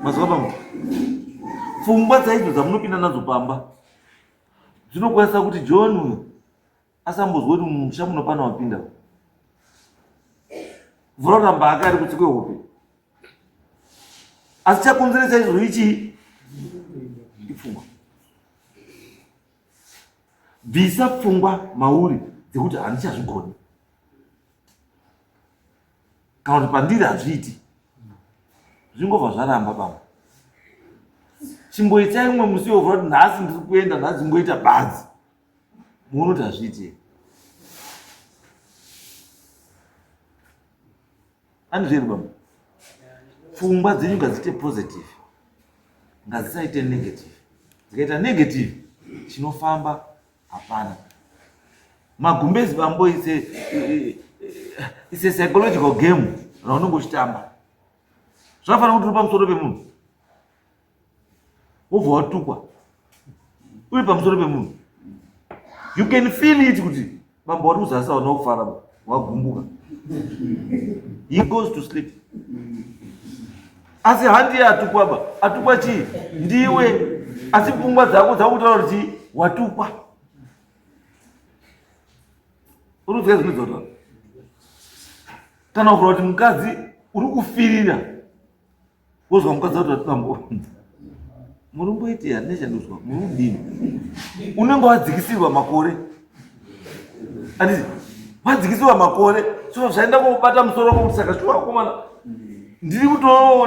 mazuva pamwe pfungwa dzaidzo dzamunopinda nadzo pamba dzinokwanisa kuti john uyu asambozwa kuti mumusha muno pana wapinda vhura kuramba ake ari kutsi kwehope asi chakonzeresa izvozvo ichii ipfungwa bvisa pfungwa mauri dzekuti handichazvigoni kana kuti pandiri hazviiti zvingobva zvaramba baba chimboitai umwe musi wovhura kuti nhasi ndiri kuenda nhasi ngoita badzi muone kuti hazviiti here andizveri baba pfungwa dzenyu ngadziite positive ngadzisaite negative dzikaita negative chinofamba hapana magumbezi bambo is a, is a psychological game raunenge uchitamba zvafanira kuti uri pamusoro pemunhu wobva watukwa uri pamusoro pemunhu you can feel it kuti bambo wari kuzasi hauna kufara wagumbuka he goes to sleep asi handiye atukwa ba atukwa chii ndiwe asi pfungwa dzako dzakutaura kuti chii watukwa uri kuziva zvinodzota kana kuvura kuti mukadzi uri kufirira wozwa mukadzi wati bambo murumboitei handina chandozwa muri kudini unenge wadzikisirwa makore anditi wadzikisirwa makore so zvaenda kobata musoro wako kuti saka shuwa akomana ndiri kuto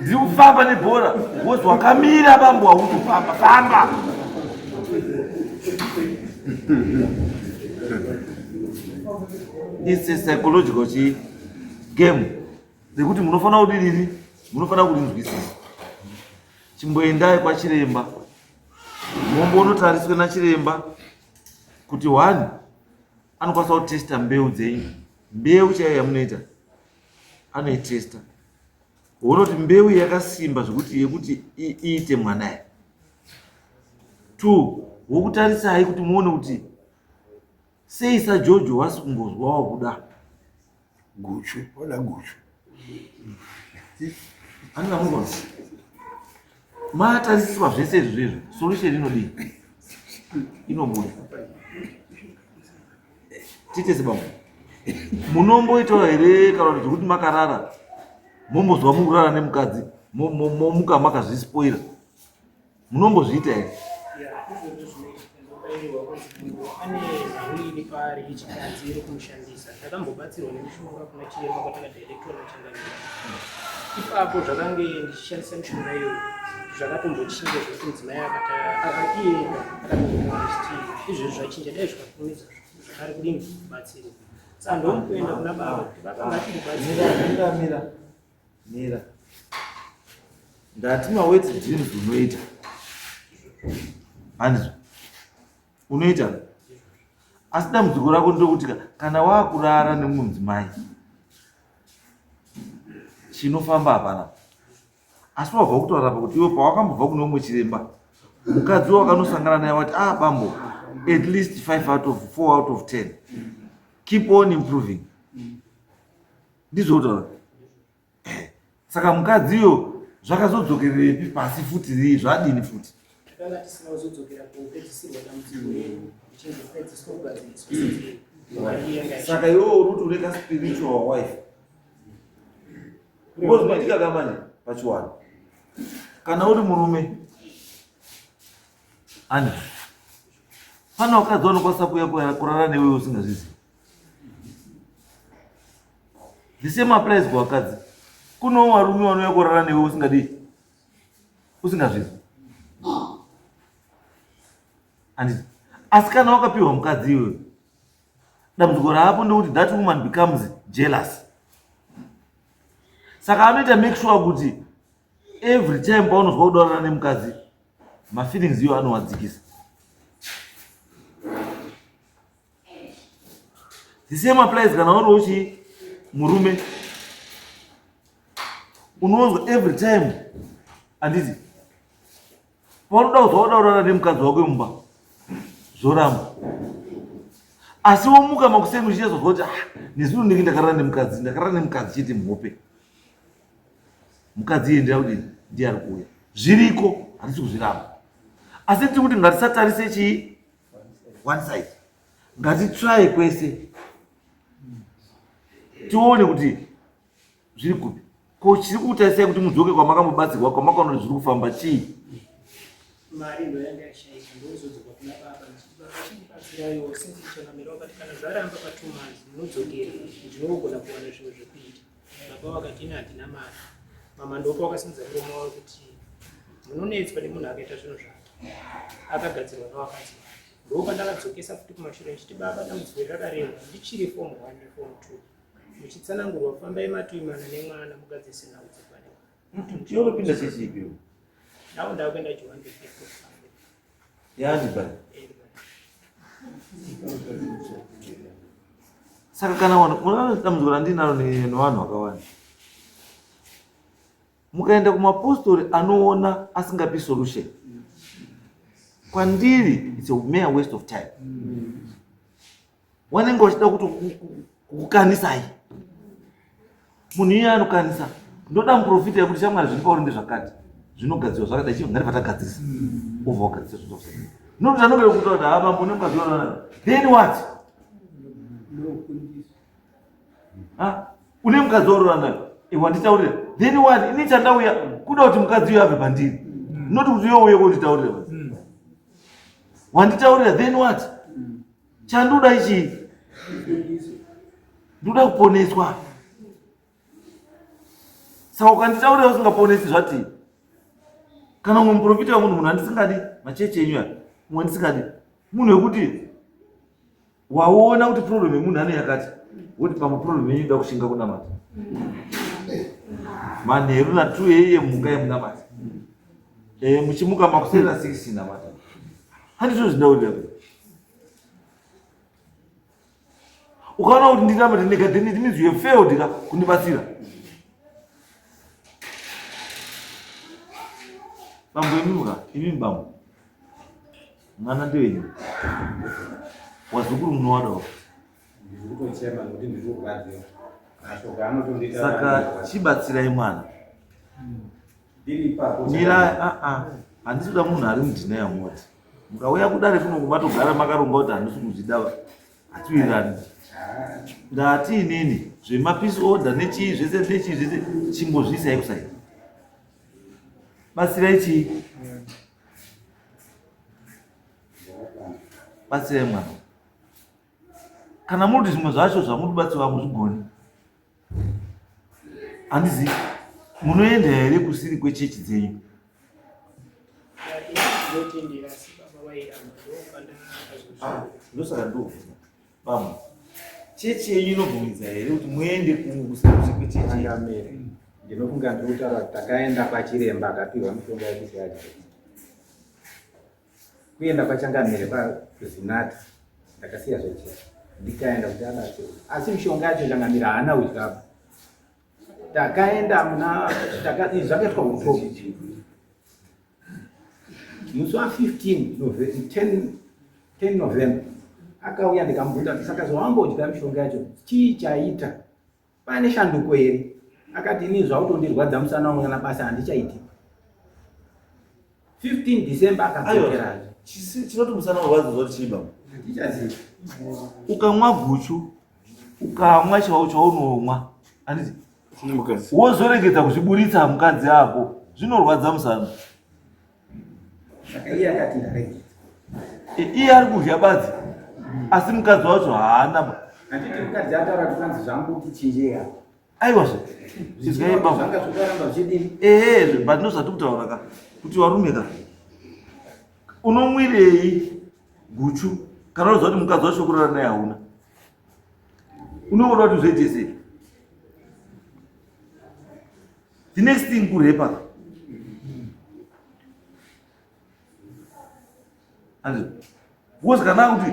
ndiri kufamba nebhora wozwa wakamira bambo hautofamba famba It's a psychological game. Nekuti munofanira kudidini? Munofanira kurinzwisisa. Chimboendai kwachiremba. Mombonotariswe nachiremba kuti one anokwanisa kutesta mbeu dzenyu. Mbeu chaiyo yamunoita anoitesta. Woona kuti mbeu yakasimba zvekuti yekuti iite mwana here. Two, wokutarisai kuti muone kuti sei saJojo wasi kumbozwa wakuda Guchu, wada guchu. Handina mugona. Matarisiswa zvese izvi zvezvo, solution inodii? Inobuda. Tiite sebambo. Munomboitawo here kana kuti zvekuti makarara mombozwa mukurara nemukadzi momuka makazvispoira? Munombozviita here? Yeah, izvozvo zvinoitika. Ndakataurirwa kunzi munhu ane nhau iri paari yechikadzi iri kumushandisa. Ndakambobatsirwa nemishonga kuna chiremba kwatakadirectwa nachangamire. Ipapo zvakange ndichishandisa mishonga iyoyo zvakatombochinja zvekuti mudzimai akata iye ega akatombotaura achiti izvezvi zvachinja dai zvikakurumidza zvakare kudini kubatsirwa. Saka ndomukuenda kuna baba kuti baba ngatimbobatsira. Mira, mira, mira. Ndati mawet dreams unoita. Handizvo. Unoita. Asi dambudziko rako ndokuti kana wakurara nemumwe mudzimai chinofamba hapana. Asi wabva kutaura apa kuti iwe pawakambobva kune umwe chiremba mukadzi wakanosangana naye wati ah bambo at least 5 out of 4 out of 10 keep on improving. Ndizvo kutaura. Eh, saka mukadzi iyo zvakazodzokererepi pasi futi rii zvadini futi Takanga tisina kuzodzokera kupedzisirwa dambudziko redu richizopedziswa kugadziriswa mari yanga saka iwewe uri kuti une kaspiritual wife because zvinoitika kamanje pachiwano kana uri murume ani pane vakadzi vanokwanisa kuuya kurara newewe usingazvizivi The same applies kuvakadzi. Kuno varume vanouya kurara newe usingadii? Usingazvizwi. Anditi. Asi kana wakapiwa mukadzi iwewe, dambudziko raapo ndekuti that woman becomes jealous. Saka anoita make sure kuti every time paunozwa kudarana nemukadzi, mafeelings iwo anowadzikisa. The same applies kana uri uchi murume unonzwa every time anditi paunoda kuzwa uda kurara nemukadzi wako mumba zvoramba asi womuka makuseni uchichazozwa kuti ah, nezuro ndinge ndakarara nemukadzi ndakarara nemukadzi chete muhope mukadzi iye ndiya kudini ndiye ari kuuya zviriko handisi kuzviramba asi tiri kuti ngatisatarise chii one side ngatitry kwese tione kuti zviri kupi ko chiri kutarisai kuti mudzoke kwamakambobatsirwa kwamakaona kuti zviri kufamba chii mari ndo yanga yashaika ndozodzoka kuna baba ndichiti baba chindibatsiraiwo since changamira wakati kana zvaramba pa two months munodzokera ndinogona kuwana zvimwe zvekuita baba vakati ini handina mari mama ndopa wakasimudza muromo wavo kuti munonetswa nemunhu akaita zvinhu zvake akagadzirwa newakadzi wake ndopandakadzokesa futi kumashure ndichiti baba dambudziko iri rakarehwa ndichiri form one neform two muchitsanangurwa fambai matuimana nemwana mugadzirise nhau dzepane Unopinda chechi ipi? Now ndakuenda Johane Yani bani. Saka kana vanhu unoona dambudziko randinaro nevanhu vakawanda. Mukaenda kumapostori anoona asingapi solution. Kwandiri it's a mere waste of time. Wanenge wachida kuti kukukanisai. Munhu iye anokanisa. Ndoda muprofita yekuti shamwari zviri pauri ndezvakati. Zvinogadzirwa zvakadai chii ngati patagadzirisa. Obva wagadzirisa zvinhu zvakadai. Nokuti anenge kutaura kuti haa mambo une mukadzi wanaana. Then what? Ha? Une mukadzi waroora naye. Iwe wanditaurira. Then what? Ini chandauya kuda kuti mukadzi uyo abve pandiri. Not kuti iwe uye kunditaurira. Wanditaurira then what? Chandoda ichi ndoda kuponeswa. Saka ukanditaurira usingaponesi zvati kana umwe muprofita wemunhu munhu andisingadi machechi enyu aya mumwe andisingadi munhu wekuti waona kuti problem yemunhu ane yakati woti pamwe problem yenyu ida kushinga kunamata manheru na 2 am mukai munamata eh, muchimuka makuseni na 6 namata handizvo zvindaurira ukaona kuti ndiramba ndinega then it means you have failed ka kundibatsira bambo imimi ka imimi bambo mwana ndewenyu wazukuru munowadawo saka chibatsirai mwana mira aa handisi kuda munhu ari mudhina yamoti mukauya kudare kuno kumatogara makaronga kuti handisi kuzvida hatiwirirani ndati inini zvemapeace order nechii zvese nechii zvese chimbozviisai kusai batsirai chii. Batsirai mwana. Kana muri kuti zvimwe zvacho zvamuri kubatsirwa hamuzvigoni, handizivi munoenda here kusiri kwechechi dzenyu? Ah, ndosaka ndobvunza bambo, chechi yenyu inobvumidza here kuti muende kumwe kusiri kwechechi? Changamire, ndinofunga ndiri kutaura kuti takaenda kwachiremba akapihwa mishonga yekuti adye. Kuenda kwachangamire kwazinata ndakasiya zvechechi ndikaenda kuti abatsirwe, asi mishonga yacho changamire haana kudya. Takaenda muna izvi zvakaitwa October musi wa 15 10 10 November akauya ndikamubvunza kuti saka zvawambodya mishonga yacho chii chaita pane shanduko here? Akati ini zvautondirwadza musana wangu kana basa handichaiti. 15 December akadzokerazve. Chinoti musana urwadza zvoti chii baba? Handichazivi. Ukamwa guchu ukamwa chaunomwa handiti wozoregedza kuzviburitsa mukadzi ako zvinorwadza musana. Saka iye akati ndaregedza. Iye ari kudya badzi asi mukadzi wacho haana. Handiti mukadzi ataura kuti kwanzi zvangu tichinjei apa. Aiwa zve. Izwai baba. Zvanga zvikaramba zvichidini? Ehe, but ndozvatiri kutaura ka kuti varume ka unomwirei guchu kana unoziva kuti mukadzi wacho kurara naye hauna unoona kuti zvoite sei the next thing kurepa ka Because kana kuti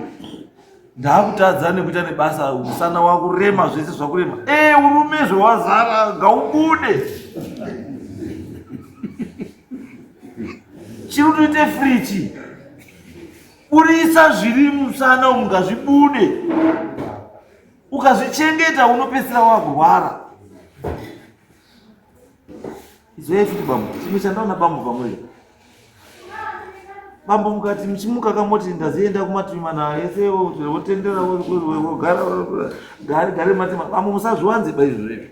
ndakutadza nekuita nebasa musana wakurema zvese zvakurema e urume zvewazara ngaubude chiri tuite frichi burisa zviri musana umu ngazvibude ukazvichengeta unopedzisira wakurwara Izwai futi bambo, chimwe chandaona bambo pamuri. Bambo mukati muchimuka kamoti ndazienda kumativi mana ese wotendera wogara gare gare mati bambo musazviwanze ba izvo izvo.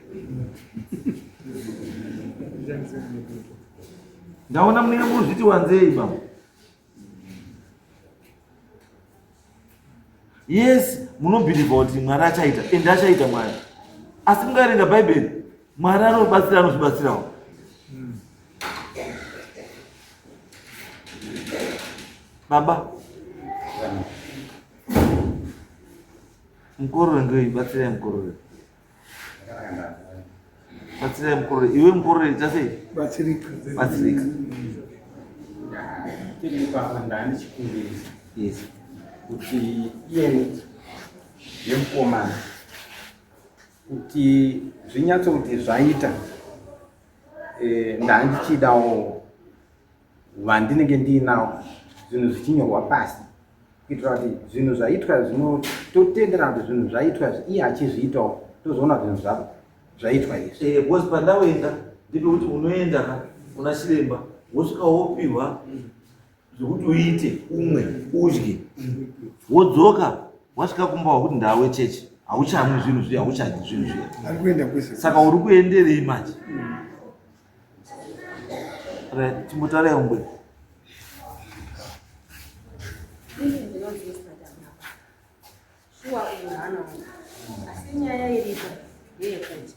Ndaona munenge muzviti wanzei bambo. Yes, munobhilivha kuti Mwari achaita ende achaita Mwari, asi mungaverenga Bhaibheri, Mwari anobatsira anozvibatsirawo. Baba mukorore ngei, batsirai mukorore. Batsirai mukorore. Iwe mukorore ita sei? Batsirika. Batsirika. Tiri ipapa ndandichikumbirisa. Yes. Kuti iyeni yemukomana kuti zvinyatso kuti zvaita eh, ndandichidawo vandinenge ndiinawo zvinhu zvichinyorwa pasi kuitira kuti zvinhu zvaitwa zvino totenderana kuti zvinhu zvaitwa izvi iye achizviitawo tozoona zvinhu zvaitwa izvi eh, because pandaoenda ndepekuti unoenda ka kuna chiremba wosvika wopihwa zvekuti uite umwe udye wodzoka wasvika kumba wakuti ndawe chechi hauchamwi zvinhu zviya hauchadyi zvinhu zviya saka uri kuenderei manje Right, chimbotaura yombe. Shuwa uyu mwana wangu. Asi nyaya iripo ndeyekuti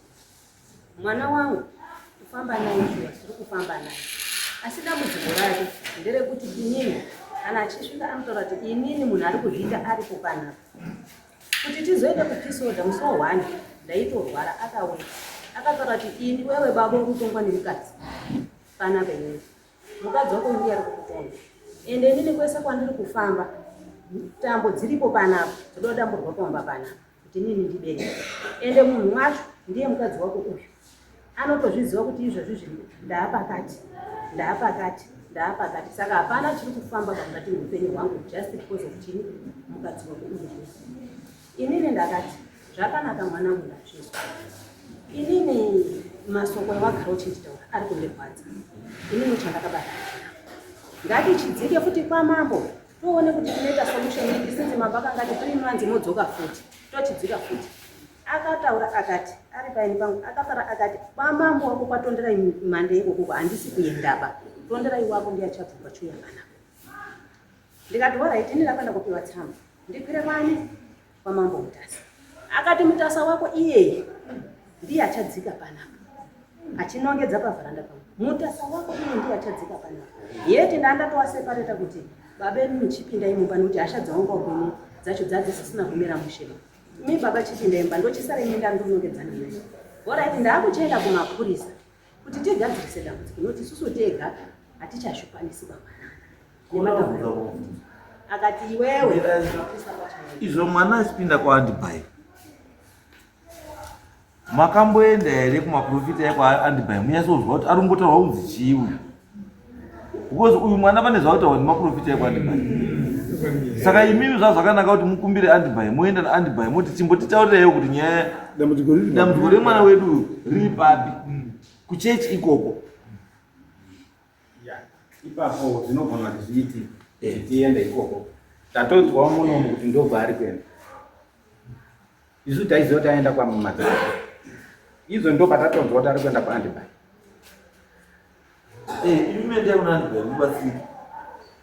mwana wangu kufamba naye shuwa tiri kufamba naye. Asi dambudziko rake nderekuti inini kana achisvika anotaura kuti inini munhu ari kuzviita aripo panapa. Kuti tizoenda kupeace order musi wa 1 ndaitorwara akauya akataura kuti ini wewe baba uri kutongwa nemukadzi panapa inini mukadzi wako ndiye ari kukutonga ende inini kwese kwandiri kufamba tambo dziripo panapa dzoda kudamburwa pamba panapa kuti inini ndibereke ende munhu wacho ndiye mukadzi wako uyu anotozviziva kuti izvozvi zviri ndaapakati ndaapakati ndaapakati saka hapana chiri kufamba pakati muupenyu hwangu just because of chini mukadzi wako uyu inini ndakati zvakanaka mwanangu ndazvizwa inini masoko ewagara uchinditaura ari kundirwadza inini chandakabata ngatichidzike futi kwamambo toone kuti tinoita solution ipi since mambo akangati 3 months modzoka futi tochidzika futi Akataura akati ari paini pangu akafara akati kwamambo wako kwatonderai mhande ikokoko handisi kuendaba tonderai wako ndiye achabvunga chiuya panapa. Ndikati horaiti, ini ndakuenda kupiwa tsamba ndikwire kwani kwamambo Mutasa. Akati Mutasa wako iyeye ndiye achadzika panapa, achinongedza pavharanda pangu. Mutasa wako iye ndiye achadzika panapa. Yeti ndandatowasepareta kuti baba imi muchipindai mumba nekuti hasha dzaunga kwini dzacho dzadzisisina kumira mushe. Imi baba chipindai mumba ndochisara imi ndandonongedzana naye. Horaiti ndakuchienda kumapurisa kuti tigadzirise dambudziko nekuti isusu tega hatichazvikwanisi baba. Akati iwewe izvo mwana achipinda kwaandibai makamboenda here kumaprofita ekwaandibai munyatsonzwa kuti ari kumbotaurwa kunzi chii uyu because uyu mwana pane zvautaurwa nemaprofita ekwaandibai saka imimi zvaa zvakanaka kuti mukumbire andibai moenda naandibai moti chimbotitaurireiwo kuti nyaya dambudziko remwana wedu uyu riri papi kuchechi ikoko Ipapo zvinogona kuti zviiti eh. Tiende ikoko tatonzwawo munomu kuti ndokwaari kuenda isu taiziva kuti aenda kwamumadzaa izvo ndo patatonzwa kuti ari kuenda kwaandibai eh, imi mendai kuna andibai mubatsirike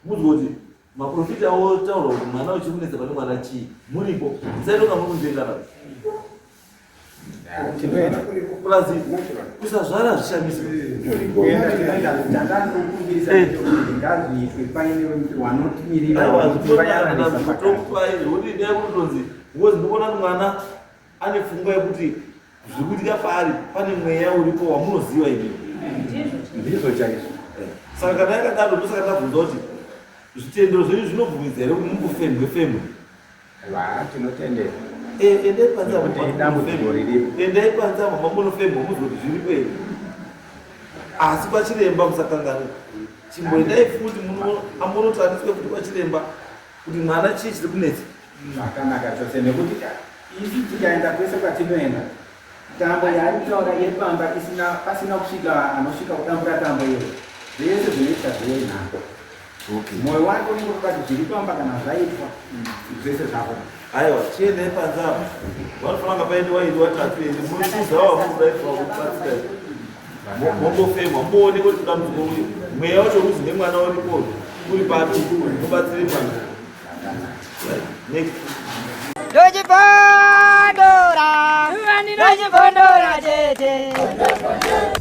muzwe kuti maprofita otaura kuti mwana uchimunetsa pane mwana chii muripo musaitoka muri kunzengana Plus kusazvara zvishamisi. Ndikuona mwana ane pfungwa yekuti zviri kuitika paari pane mweya uripo wamunoziva imi. Ndizvo chaizvo. Saka kana yakadaro ndosaka ndabvunza kuti zvitendero zvenyu zvinobvumidza here kuti mumbofembwe fembwe? Aiwa, tinotendera. Eh, endai panze apo Nekuti dambudziko riripo. Endai panze apo mamonofemwa muzwe kuti zviripo here. Asi kwachiremba musakanganwe. Chimboendai futi muno amunotariswe futi kwachiremba kuti mwana chii chiri kunetsa. Zvakanaka chose nekuti isu tikaenda kwese kwatinoenda Tambo yaari kutaura yepamba isina pasina kusvika anosvika kudambura tambo iyo zvese zvinoita zvenhando. Okay. Moyo wake unenge ukati zviri pamba kana zvaitwa zvese zvako. Aiwa, chiendai panze apo. Vanofanira kunga paine wairi watatu ende munochuzawo vamunoda kubatsira. Mombofemwa, muone kuti dambudziko uri mweya wacho uzi nemwana uripo uri papi mubatsire mwana. Next. Ndochibondora, ndochibondora tete.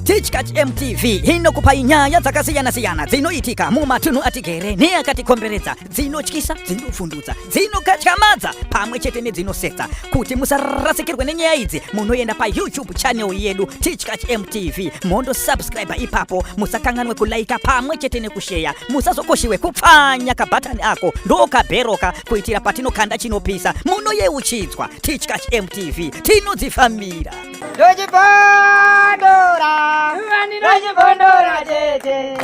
Tichkach MTV inokupai nyaya dzakasiyana-siyana dzinoitika mumatunhu atigere neakatikomberedza, dzinotyisa, dzinofundutsa, dzinokatyamadza pamwe chete nedzinosetsa. Kuti musarasikirwe nenyaya idzi, munoenda paYouTube channel yedu Tichkach MTV mondo subscribe ipapo, musakanganwe kulaika pamwe chete nekusheya musazokoshiwe kupfanya kabhatani ako ndokabheroka kuitira patinokanda chinopisa munoyeuchidzwa Tichkach MTV tinodzifambira. Ndochibondora, ndochibondora tete.